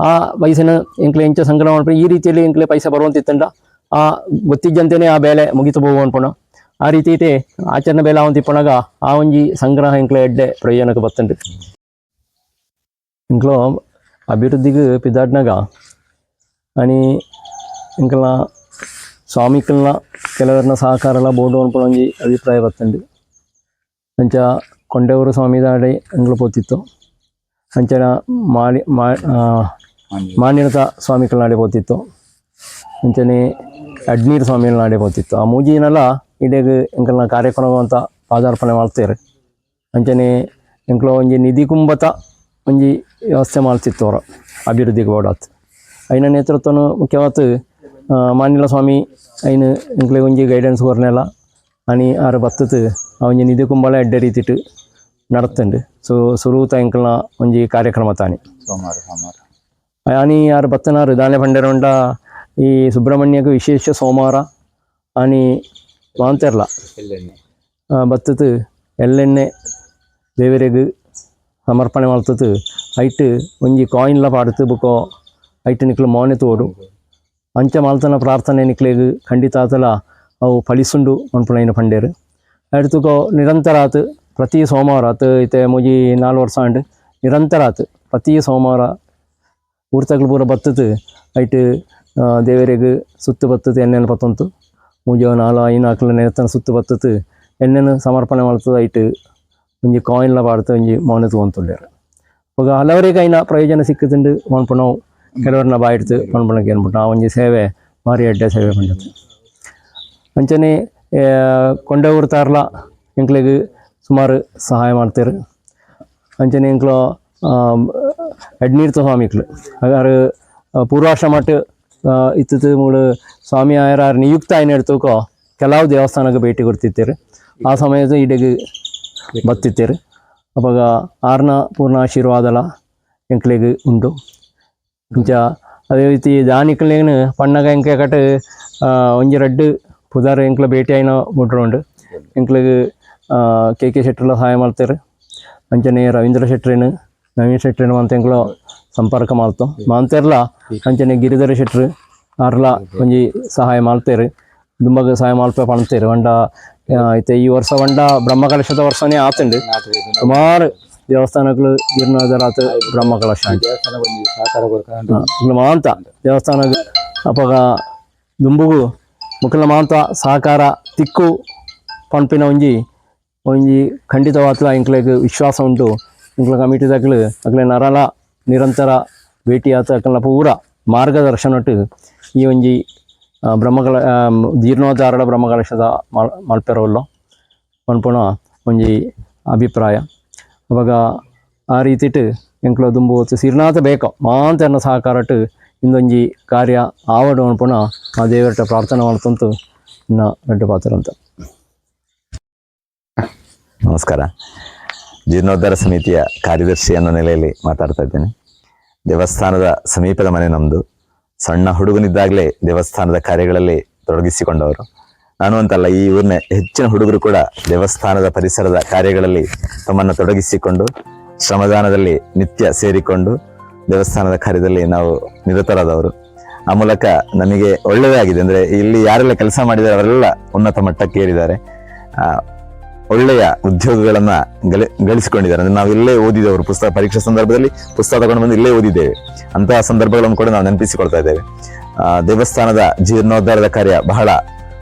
ಆ ಪೈಸೆನ ಎಂಕ್ಲೆ ಎಂಚ ಸಂಗ್ರಹ ಮಲ್ಪುನ ಈ ರೀತಿಯಲ್ಲಿ ಎಂಕ್ಲೆ ಪೈಸೆ ಬರುವಂತಿತ್ತಂಡ ಆ ಗೊತ್ತಿಜ್ಜಂತೆನೆ ಆ ಬೇಲೆ ಮುಗಿತು ಹೋಗುವ ಅನ್ಪುನ. ಆ ರೀತಿ ಇತ್ತೆ ಆಚರಣೆ ಬೇಲೆ ಆವಂತಿಪ್ಪನಾಗ ಆ ಒಂಜಿ ಸಂಗ್ರಹ ಎಂಕ್ಲೆ ಎಡ್ಡೆ ಪ್ರಯೋಜನಕ್ಕೆ ಬತ್ತುಂಡು. ಎಂಕ್ಲು ಅಭಿವೃದ್ಧಿಗೆ ಪಿದಾಡ್ನಾಗ ಆನಿ ಎಂಕಲ್ನ ಸ್ವಾಮಿಕಲ್ನ ಕೆಲವರ್ನ ಸಹಕಾರ ಎಲ್ಲ ಬೋಡು ಅನ್ಪುನ ಒಂಜಿ ಅಭಿಪ್ರಾಯ ಬತ್ತುಂಡು. ಅಂಚ ಕೊಂಡೇವರು ಸ್ವಾಮಿದಾಡೆ ಎಂಕ್ಲು ಪೋತಿತ್ತು. ಅಂಚನ ಮಾಣಿ ಮಾನ್ಯತ ಸ್ವಾಮಿಕಲ್ನಾಡೆ ಪೋತಿತ್ತು. ಅಂಚನೆ ಅಡ್ನೀರ್ ಸ್ವಾಮಿಗಳ ಪೋತಿತ್ತು. ಆ ಮೂಜಿನಲ ಇಡೆಗ್ ಎಂಕಲ್ನ ಕಾರ್ಯಕ್ರಮ ಅಂತ ಪಾದಾರ್ಪಣೆ ಮಾಡ್ತೇವೆ. ಅಂಚನೆ ಎಂಕ್ಲು ಒಂಜಿ ನಿಧಿ ಕುಂಬತ ಒಂಜಿ ವ್ಯವಸ್ಥೆ ಮಾಡ್ತಿತ್ತು ಅವರ ಅಭಿವೃದ್ಧಿಗೆ ಬೋಡಾತ್. ಐನ ನೇತೃತ್ವನು ಮುಖ್ಯವಾತ್ ಮಾನಿಲ ಸ್ವಾಮಿ ಐನ ಎಂಕ್ಲೆಗ್ ಒಂಜಿ ಗೈಡೆನ್ಸ್ ಕೊರ್ನೆಲ ಆನಿ ಆರು ಬತ್ತತ್ ಆ ಒಂಜಿ ನಿಧಿ ಕುಂಬಲ ಎಡ್ಡೆ ರೀತಿಟ್ ನಡತುಂಡು. ಸೊ ಸುರೂತ ಎಂಕಲ್ನ ಒಂಜಿ ಕಾರ್ಯಕ್ರಮ ತಾನಿ. ಸೋಮವಾರ ಸೋಮವಾರ. ಆನಿ ಆರು ಬತ್ತನಾರು ದಾನೆ ಪಂಡೆರುಂಡ ಈ ಸುಬ್ರಹ್ಮಣ್ಯಕ್ಕೆ ವಿಶೇಷ ಸೋಮವಾರ ಆನಿ ಮಾಂತೆರ್ಲ ಎಲ್ಲೆಣ್ಣೆ ಬತ್ತತ್ ಎಲ್ಲೆಣ್ಣೆ ದೇವರೆಗ್ ಸಮರ್ಪಣೆ ಮಲ್ತತ್ ಐಟ್ ಒಂಜಿ ಕಾಯಿನ್ಲ ಪಾಡ್ತು ಬುಕ್ಕೊ ಐಟ್ ನಿಕ್ಲು ಮೋನೆ ತೋಡು. ಅಂಚ ಮಲ್ತನ ಪ್ರಾರ್ಥನೆ ನಿಕ್ಲೆಗ್ ಖಂಡಿತ ಆತಲ ಅವು ಫಲಿಸುಂಡು ಪನ್ಪುನೈನ ಪಂಡೇರು. ಐಡ್ತುಕೊ ನಿರಂತರ ಆತು ಪ್ರತಿ ಸೋಮವಾರ ಆತು. ಇತ್ತೆ ಮೂಜಿ ನಾಲ್ ವರ್ಷ ಆಂಡ್. ನಿರಂತರ ಆತು ಪ್ರತಿ ಸೋಮವಾರ ಊರ್ತಕ್ಲು ಪೂರ ಬತ್ತತ್ ಐಟ್ ದೇವರೆಗ್ ಸುತ್ತು ಬತ್ತತ್ ಎಣ್ಣೆನ ಪತ್ತೊಂತು ಮೂಜೋ ನಾಲ್ ಐನ್ ಅಕ್ಲ ನೆತ್ತನ ಸುತ್ತು ಬತ್ತತ್ ಎಣ್ಣೆನ ಸಮರ್ಪಣೆ ಮಲ್ತದ ಐಟ್ ಒಂಜಿ ಕಾಯಿನ್ಲ ಪಾಡ್ತು ಒಂಜಿ ಮೌನ ತೂವೊಂತುಲ್ಲೆರ್. ಬೊಕ ಹಲವರೆಗ್ ಐನ ಪ್ರಯೋಜನ ಸಿಕ್ಕುದುಂಡು ಪನ್ಪುನವು ಕೆಲವರ್ನ ಬಾಯಿಡ್ತು ಪನ್ಪುನಕ್ಕೆ ಏನ್ಪುಂಡು. ಆ ಒಂಜಿ ಸೇವೆ ಭಾರಿ ಎಡ್ಡೆ ಸೇವೆ ಪಂಡದು. ಅಂಚನೆ ಕೊಂಡವೂರು ತಾರ್ಲ ಎಂಕ್ಲೆಗ್ ಸುಮಾರು ಸಹಾಯ ಮಾಡ್ತೇರು. ಅಂಚನೆ ಎಂಕ್ಲು ಎಡ್ನೀರ್ತ ಸ್ವಾಮಿಕ್ಲು ಆರ್ ಪೂರ್ವಾಶ್ರಮಟ್ ಇತ್ತಿತ್ತು ಮೂಡು ಸ್ವಾಮಿ ಆಯರಾರ್ ನಿಯುಕ್ತ ಆಯ್ನ ತೂಕೋ ಕೆಲವು ದೇವಸ್ಥಾನಕ್ಕೆ ಭೇಟಿ ಕೊಡ್ತಿತ್ತೇರು. ಆ ಸಮಯದ ಇಡೆಗ್ ಬತ್ತಿತ್ತೇರು. ಅಪಗ ಆರ್ನ ಪೂರ್ಣ ಆಶೀರ್ವಾದಲ ಎಂಕ್ಲೆಗ್ ಉಂಡು. ಇಂಚ ಅದೇ ರೀತಿ ದಾನಿಕ್ಲೆನ್ ಪಣ್ಣಗ ಎಂಕೆ ಕಟ್ ಒಂಜಿ ರಡ್ಡ್ ಪುದರ್ ಎಂಕ್ಲ ಭೇಟಿ ಆಯಿನ ಮುಟ್ರುಂಡು. ಎಂಕ್ಲೆಗ್ ಕೆ ಕೆ ಶೆಟ್ಟರ್ಲ ಸಹಾಯ ಮಲ್ತೆರ್. ಅಂಚನೆ ರವೀಂದ್ರ ಶೆಟ್ರೆನ್, ನವೀನ್ ಶೆಟ್ರೆನ್ ಮಂತ ಎಂಕ್ಲ ಸಂಪರ್ಕ ಮಲ್ತೊ ಮಾಂತೆರ್ಲ. ಅಂಚನೆ ಗಿರಿಧರ ಶೆಟ್ರು ಆರ್ಲ ಒಂಜಿ ಸಹಾಯ ಮಲ್ತೆರ್. ದುಂಬಗ್ ಸಹಾಯ ಮಲ್ಪೆ ಪಣ್ತೇರು. ಪಂಡ ಇತ್ತೆ ಈ ವರ್ಷ ಪಂಡ ಬ್ರಹ್ಮಕಲಶದ ವರ್ಷನೇ ಆತುಂಡು. ಸುಮಾರು ದೇವಸ್ಥಾನಗಳು ಜೀರ್ಣೋದ್ಧಾರ ಆತು, ಬ್ರಹ್ಮಕಲಶ ಆಂಡ್. ದೇವಸ್ಥಾನ ಒಂಜಿ ಸಹಕಾರ ಕೊರ್ಕ. ಮುಕ್ಲ ಮಾಂತ ದೇವಸ್ಥಾನ. ಅಪಗ ದುಂಬುಗು ಮುಕ್ಲ ಮಾಂತ ಸಹಕಾರ ತಿಕ್ಕು ಪನ್ಪಿನ ಒಂಜಿ ಒಂಜಿ ಖಂಡಿತವಾತ್ಲ ಎಂಕ್ಲೆಗ್ ವಿಶ್ವಾಸ ಉಂಟು. ಎಂಕ್ಲ ಕಮಿಟಿದಕ್ಲು ಅಕ್ಲೆ ನರಲ ನಿರಂತರ ಭೇಟಿ ಆತ ಅಕ್ಲೆನ ಪೂರ ಮಾರ್ಗದರ್ಶನಟ್ ಈ ಒಂಜಿ ಬ್ರಹ್ಮಕಲ ಜೀರ್ಣೋದ್ಧಾರದ ಬ್ರಹ್ಮಕಲಶದ ಮಲ್ಪೆರ ಉಲ್ಲೊ ಪನ್ಪುನ ಒಂಜಿ ಅಭಿಪ್ರಾಯ. ಅವಾಗ ಆ ರೀತಿಟ್ ಎಂಕ್ಲ ದುಂಬು ಸಿರ್ನಾಥ ಬೇಕ ಮಾಂತೆರ್ನ ಸಹಕಾರಟ್ ಇಂದೊಂಜಿ ಕಾರ್ಯ ಆವಡ್ ಪನ್ಪುನ ಆ ದೇವರಟ ಪ್ರಾರ್ಥನೆ ಮಲ್ತೊಂತು ಇನ್ನ ರಡ್ಡ್ ಪಾತೆರ ಅಂತ. ನಮಸ್ಕಾರ. ಜೀರ್ಣೋದ್ಧಾರ ಸಮಿತಿಯ ಕಾರ್ಯದರ್ಶಿ ಅನ್ನೋ ನೆಲೆಯಲ್ಲಿ ಮಾತಾಡ್ತಾ ಇದ್ದೇನೆ. ದೇವಸ್ಥಾನದ ಸಮೀಪದ ಮನೆ ನಮ್ಮದು. ಸಣ್ಣ ಹುಡುಗನಿದ್ದಾಗಲೇ ದೇವಸ್ಥಾನದ ಕಾರ್ಯಗಳಲ್ಲಿ ತೊಡಗಿಸಿಕೊಂಡವರು. ನಾನು ಅಂತಲ್ಲ, ಈ ಊರಿನ ಹೆಚ್ಚಿನ ಹುಡುಗರು ಕೂಡ ದೇವಸ್ಥಾನದ ಪರಿಸರದ ಕಾರ್ಯಗಳಲ್ಲಿ ತಮ್ಮನ್ನು ತೊಡಗಿಸಿಕೊಂಡು, ಶ್ರಮದಾನದಲ್ಲಿ ನಿತ್ಯ ಸೇರಿಕೊಂಡು ದೇವಸ್ಥಾನದ ಕಾರ್ಯದಲ್ಲಿ ನಾವು ನಿರತರಾದವರು. ಆ ಮೂಲಕ ನಮಗೆ ಒಳ್ಳೆಯದೇ ಆಗಿದೆ. ಅಂದ್ರೆ ಇಲ್ಲಿ ಯಾರೆಲ್ಲ ಕೆಲಸ ಮಾಡಿದ್ದಾರೆ, ಅವರೆಲ್ಲ ಉನ್ನತ ಮಟ್ಟಕ್ಕೆ ಏರಿದ್ದಾರೆ, ಒಳ್ಳೆಯ ಉದ್ಯೋಗಗಳನ್ನ ಗಳಿಸಿಕೊಂಡಿದ್ದಾರೆ. ಅಂದ್ರೆ ನಾವು ಇಲ್ಲೇ ಓದಿದವರು. ಪುಸ್ತಕ ಪರೀಕ್ಷಾ ಸಂದರ್ಭದಲ್ಲಿ ಪುಸ್ತಕ ತಗೊಂಡು ಬಂದು ಇಲ್ಲೇ ಓದಿದ್ದೇವೆ. ಅಂತಹ ಸಂದರ್ಭಗಳನ್ನು ಕೂಡ ನಾವು ನೆನಪಿಸಿಕೊಳ್ತಾ ಇದ್ದೇವೆ. ದೇವಸ್ಥಾನದ ಜೀರ್ಣೋದ್ಧಾರದ ಕಾರ್ಯ ಬಹಳ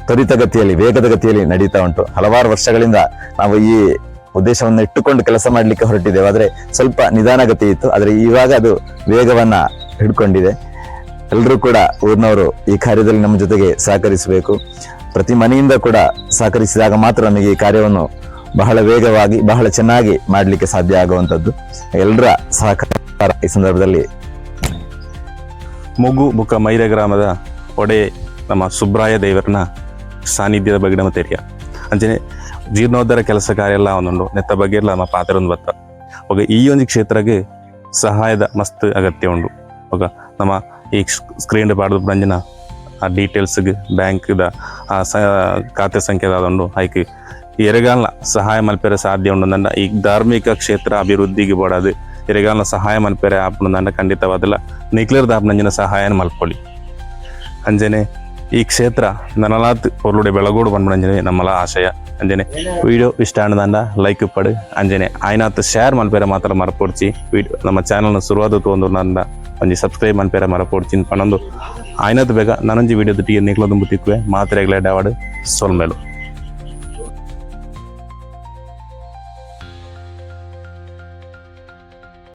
ತ್ವರಿತಗತಿಯಲ್ಲಿ, ವೇಗದ ಗತಿಯಲ್ಲಿ ನಡೀತಾ ಉಂಟು. ಹಲವಾರು ವರ್ಷಗಳಿಂದ ನಾವು ಈ ಉದ್ದೇಶವನ್ನು ಇಟ್ಟುಕೊಂಡು ಕೆಲಸ ಮಾಡಲಿಕ್ಕೆ ಹೊರಟಿದ್ದೇವೆ. ಆದರೆ ಸ್ವಲ್ಪ ನಿಧಾನಗತಿ ಇತ್ತು. ಆದರೆ ಇವಾಗ ಅದು ವೇಗವನ್ನ ಹಿಡ್ಕೊಂಡಿದೆ. ಎಲ್ಲರೂ ಕೂಡ ಊರಿನವರು ಈ ಕಾರ್ಯದಲ್ಲಿ ನಮ್ಮ ಜೊತೆಗೆ ಸಹಕರಿಸಬೇಕು. ಪ್ರತಿ ಮನೆಯಿಂದ ಕೂಡ ಸಹಕರಿಸಿದಾಗ ಮಾತ್ರ ನಮಗೆ ಈ ಕಾರ್ಯವನ್ನು ಬಹಳ ವೇಗವಾಗಿ, ಬಹಳ ಚೆನ್ನಾಗಿ ಮಾಡಲಿಕ್ಕೆ ಸಾಧ್ಯ ಆಗುವಂಥದ್ದು. ಎಲ್ಲರ ಸಹಕಾರ ಈ ಸಂದರ್ಭದಲ್ಲಿ. ಮೊಗ್ಗು ಬುಕ್ಕ ಮೈರ ಗ್ರಾಮದ ಒಡೆ ನಮ್ಮ ಸುಬ್ರಾಯ ದೇವರನ ಸಾನ್ನಿಧ್ಯದ ಬಗ್ಗೆ ನಮ್ಮ ತೆರಿಯ. ಅಂಚನೆ ಜೀರ್ಣೋದ್ಧಾರ ಕೆಲಸ ಕಾರ್ಯ ಎಲ್ಲ ಒಂದುಂಡು. ನೆತ್ತ ಬಗ್ಗೆ ಎಲ್ಲ ನಮ್ಮ ಪಾತ್ರ ಒಂದು ಬತ್ತ. ఒక ಈ ಒಂದು ಕ್ಷೇತ್ರಕ್ಕೆ ಸಹಾಯದ ಮಸ್ತ್ ಅಗತ್ಯ ಉಂಡು. ఒక ನಮ್ಮ ಈ ಸ್ಕ್ರೀನ್ ಪಾಡ್ದು ಬಂಜಿನ ಆ ಡೀಟೇಲ್ಸ್ಗೆ ಬ್ಯಾಂಕ್ದ ಆ ಸ ಖಾತೆ ಸಂಖ್ಯೆ ದಾದ ಐಕ್ ಎರೆಗಾಲ್ನ ಸಹಾಯ ಮಲ್ಪೆರೆ ಸಾಧ್ಯ ಉಂಡು. ನನ್ನ ಈ ಧಾರ್ಮಿಕ ಕ್ಷೇತ್ರ ಅಭಿವೃದ್ಧಿಗೆ ಬೋಡಾದು ಎರೆಗಾಲ್ನ ಸಹಾಯ ಮಲ್ಪೆರೆ ಆಪುಂಡು. ಖಂಡಿತವಾದಲ್ಲ ನಿಕ್ಲರ್ ದಾಪನಂಜಿನ ಸಹಾಯನ ಮಲ್ಪೊಲಿ. ಅಂಜನೆ ಈ ಕ್ಷೇತ್ರ ನನಲಾತ್ ಪೊರ್ಲುಡೆ ಬೆಳಗೋಡು ಪನ್ಪುನಂಜನೆ ನಮ್ಮಲ ಆಶಯ. ಅಂಜನೆ ವಿಡಿಯೋ ಇಷ್ಟ ಆಂಡ ಲೈಕ್ ಪಡು. ಅಂಜನೆ ಆಯ್ನಾತ್ ಶೇರ್ ಮಲ್ಪೆರೆ ಮಾತ್ರ ಮರಪೊಡ್ಚಿ. ವಿಡಿಯೋ ನಮ್ಮ ಚಾನಲ್ನ ಶುರುವಾದ ತೋಂದು ನಂದ ಒಂಜಿ ಸಬ್ಸ್ಕ್ರೈಬ್ ಮನ್ಪೆರೆ ಮರಪೊಡ್ಚಿ ಪನೊಂದು ಆಯ್ನಾತ್ ಬೇಗ ನಾನೊಂಜಿ ವಿಡಿಯೋ ದುಟ್ಟಿಗೆ ನಿಕ್ಲೊಂದು ತಿಕ್ಕುವೆ. ಮಾತ್ರೆಗಳ ಡಾವಡ್. ಸೊಲ್ಮೆಲು.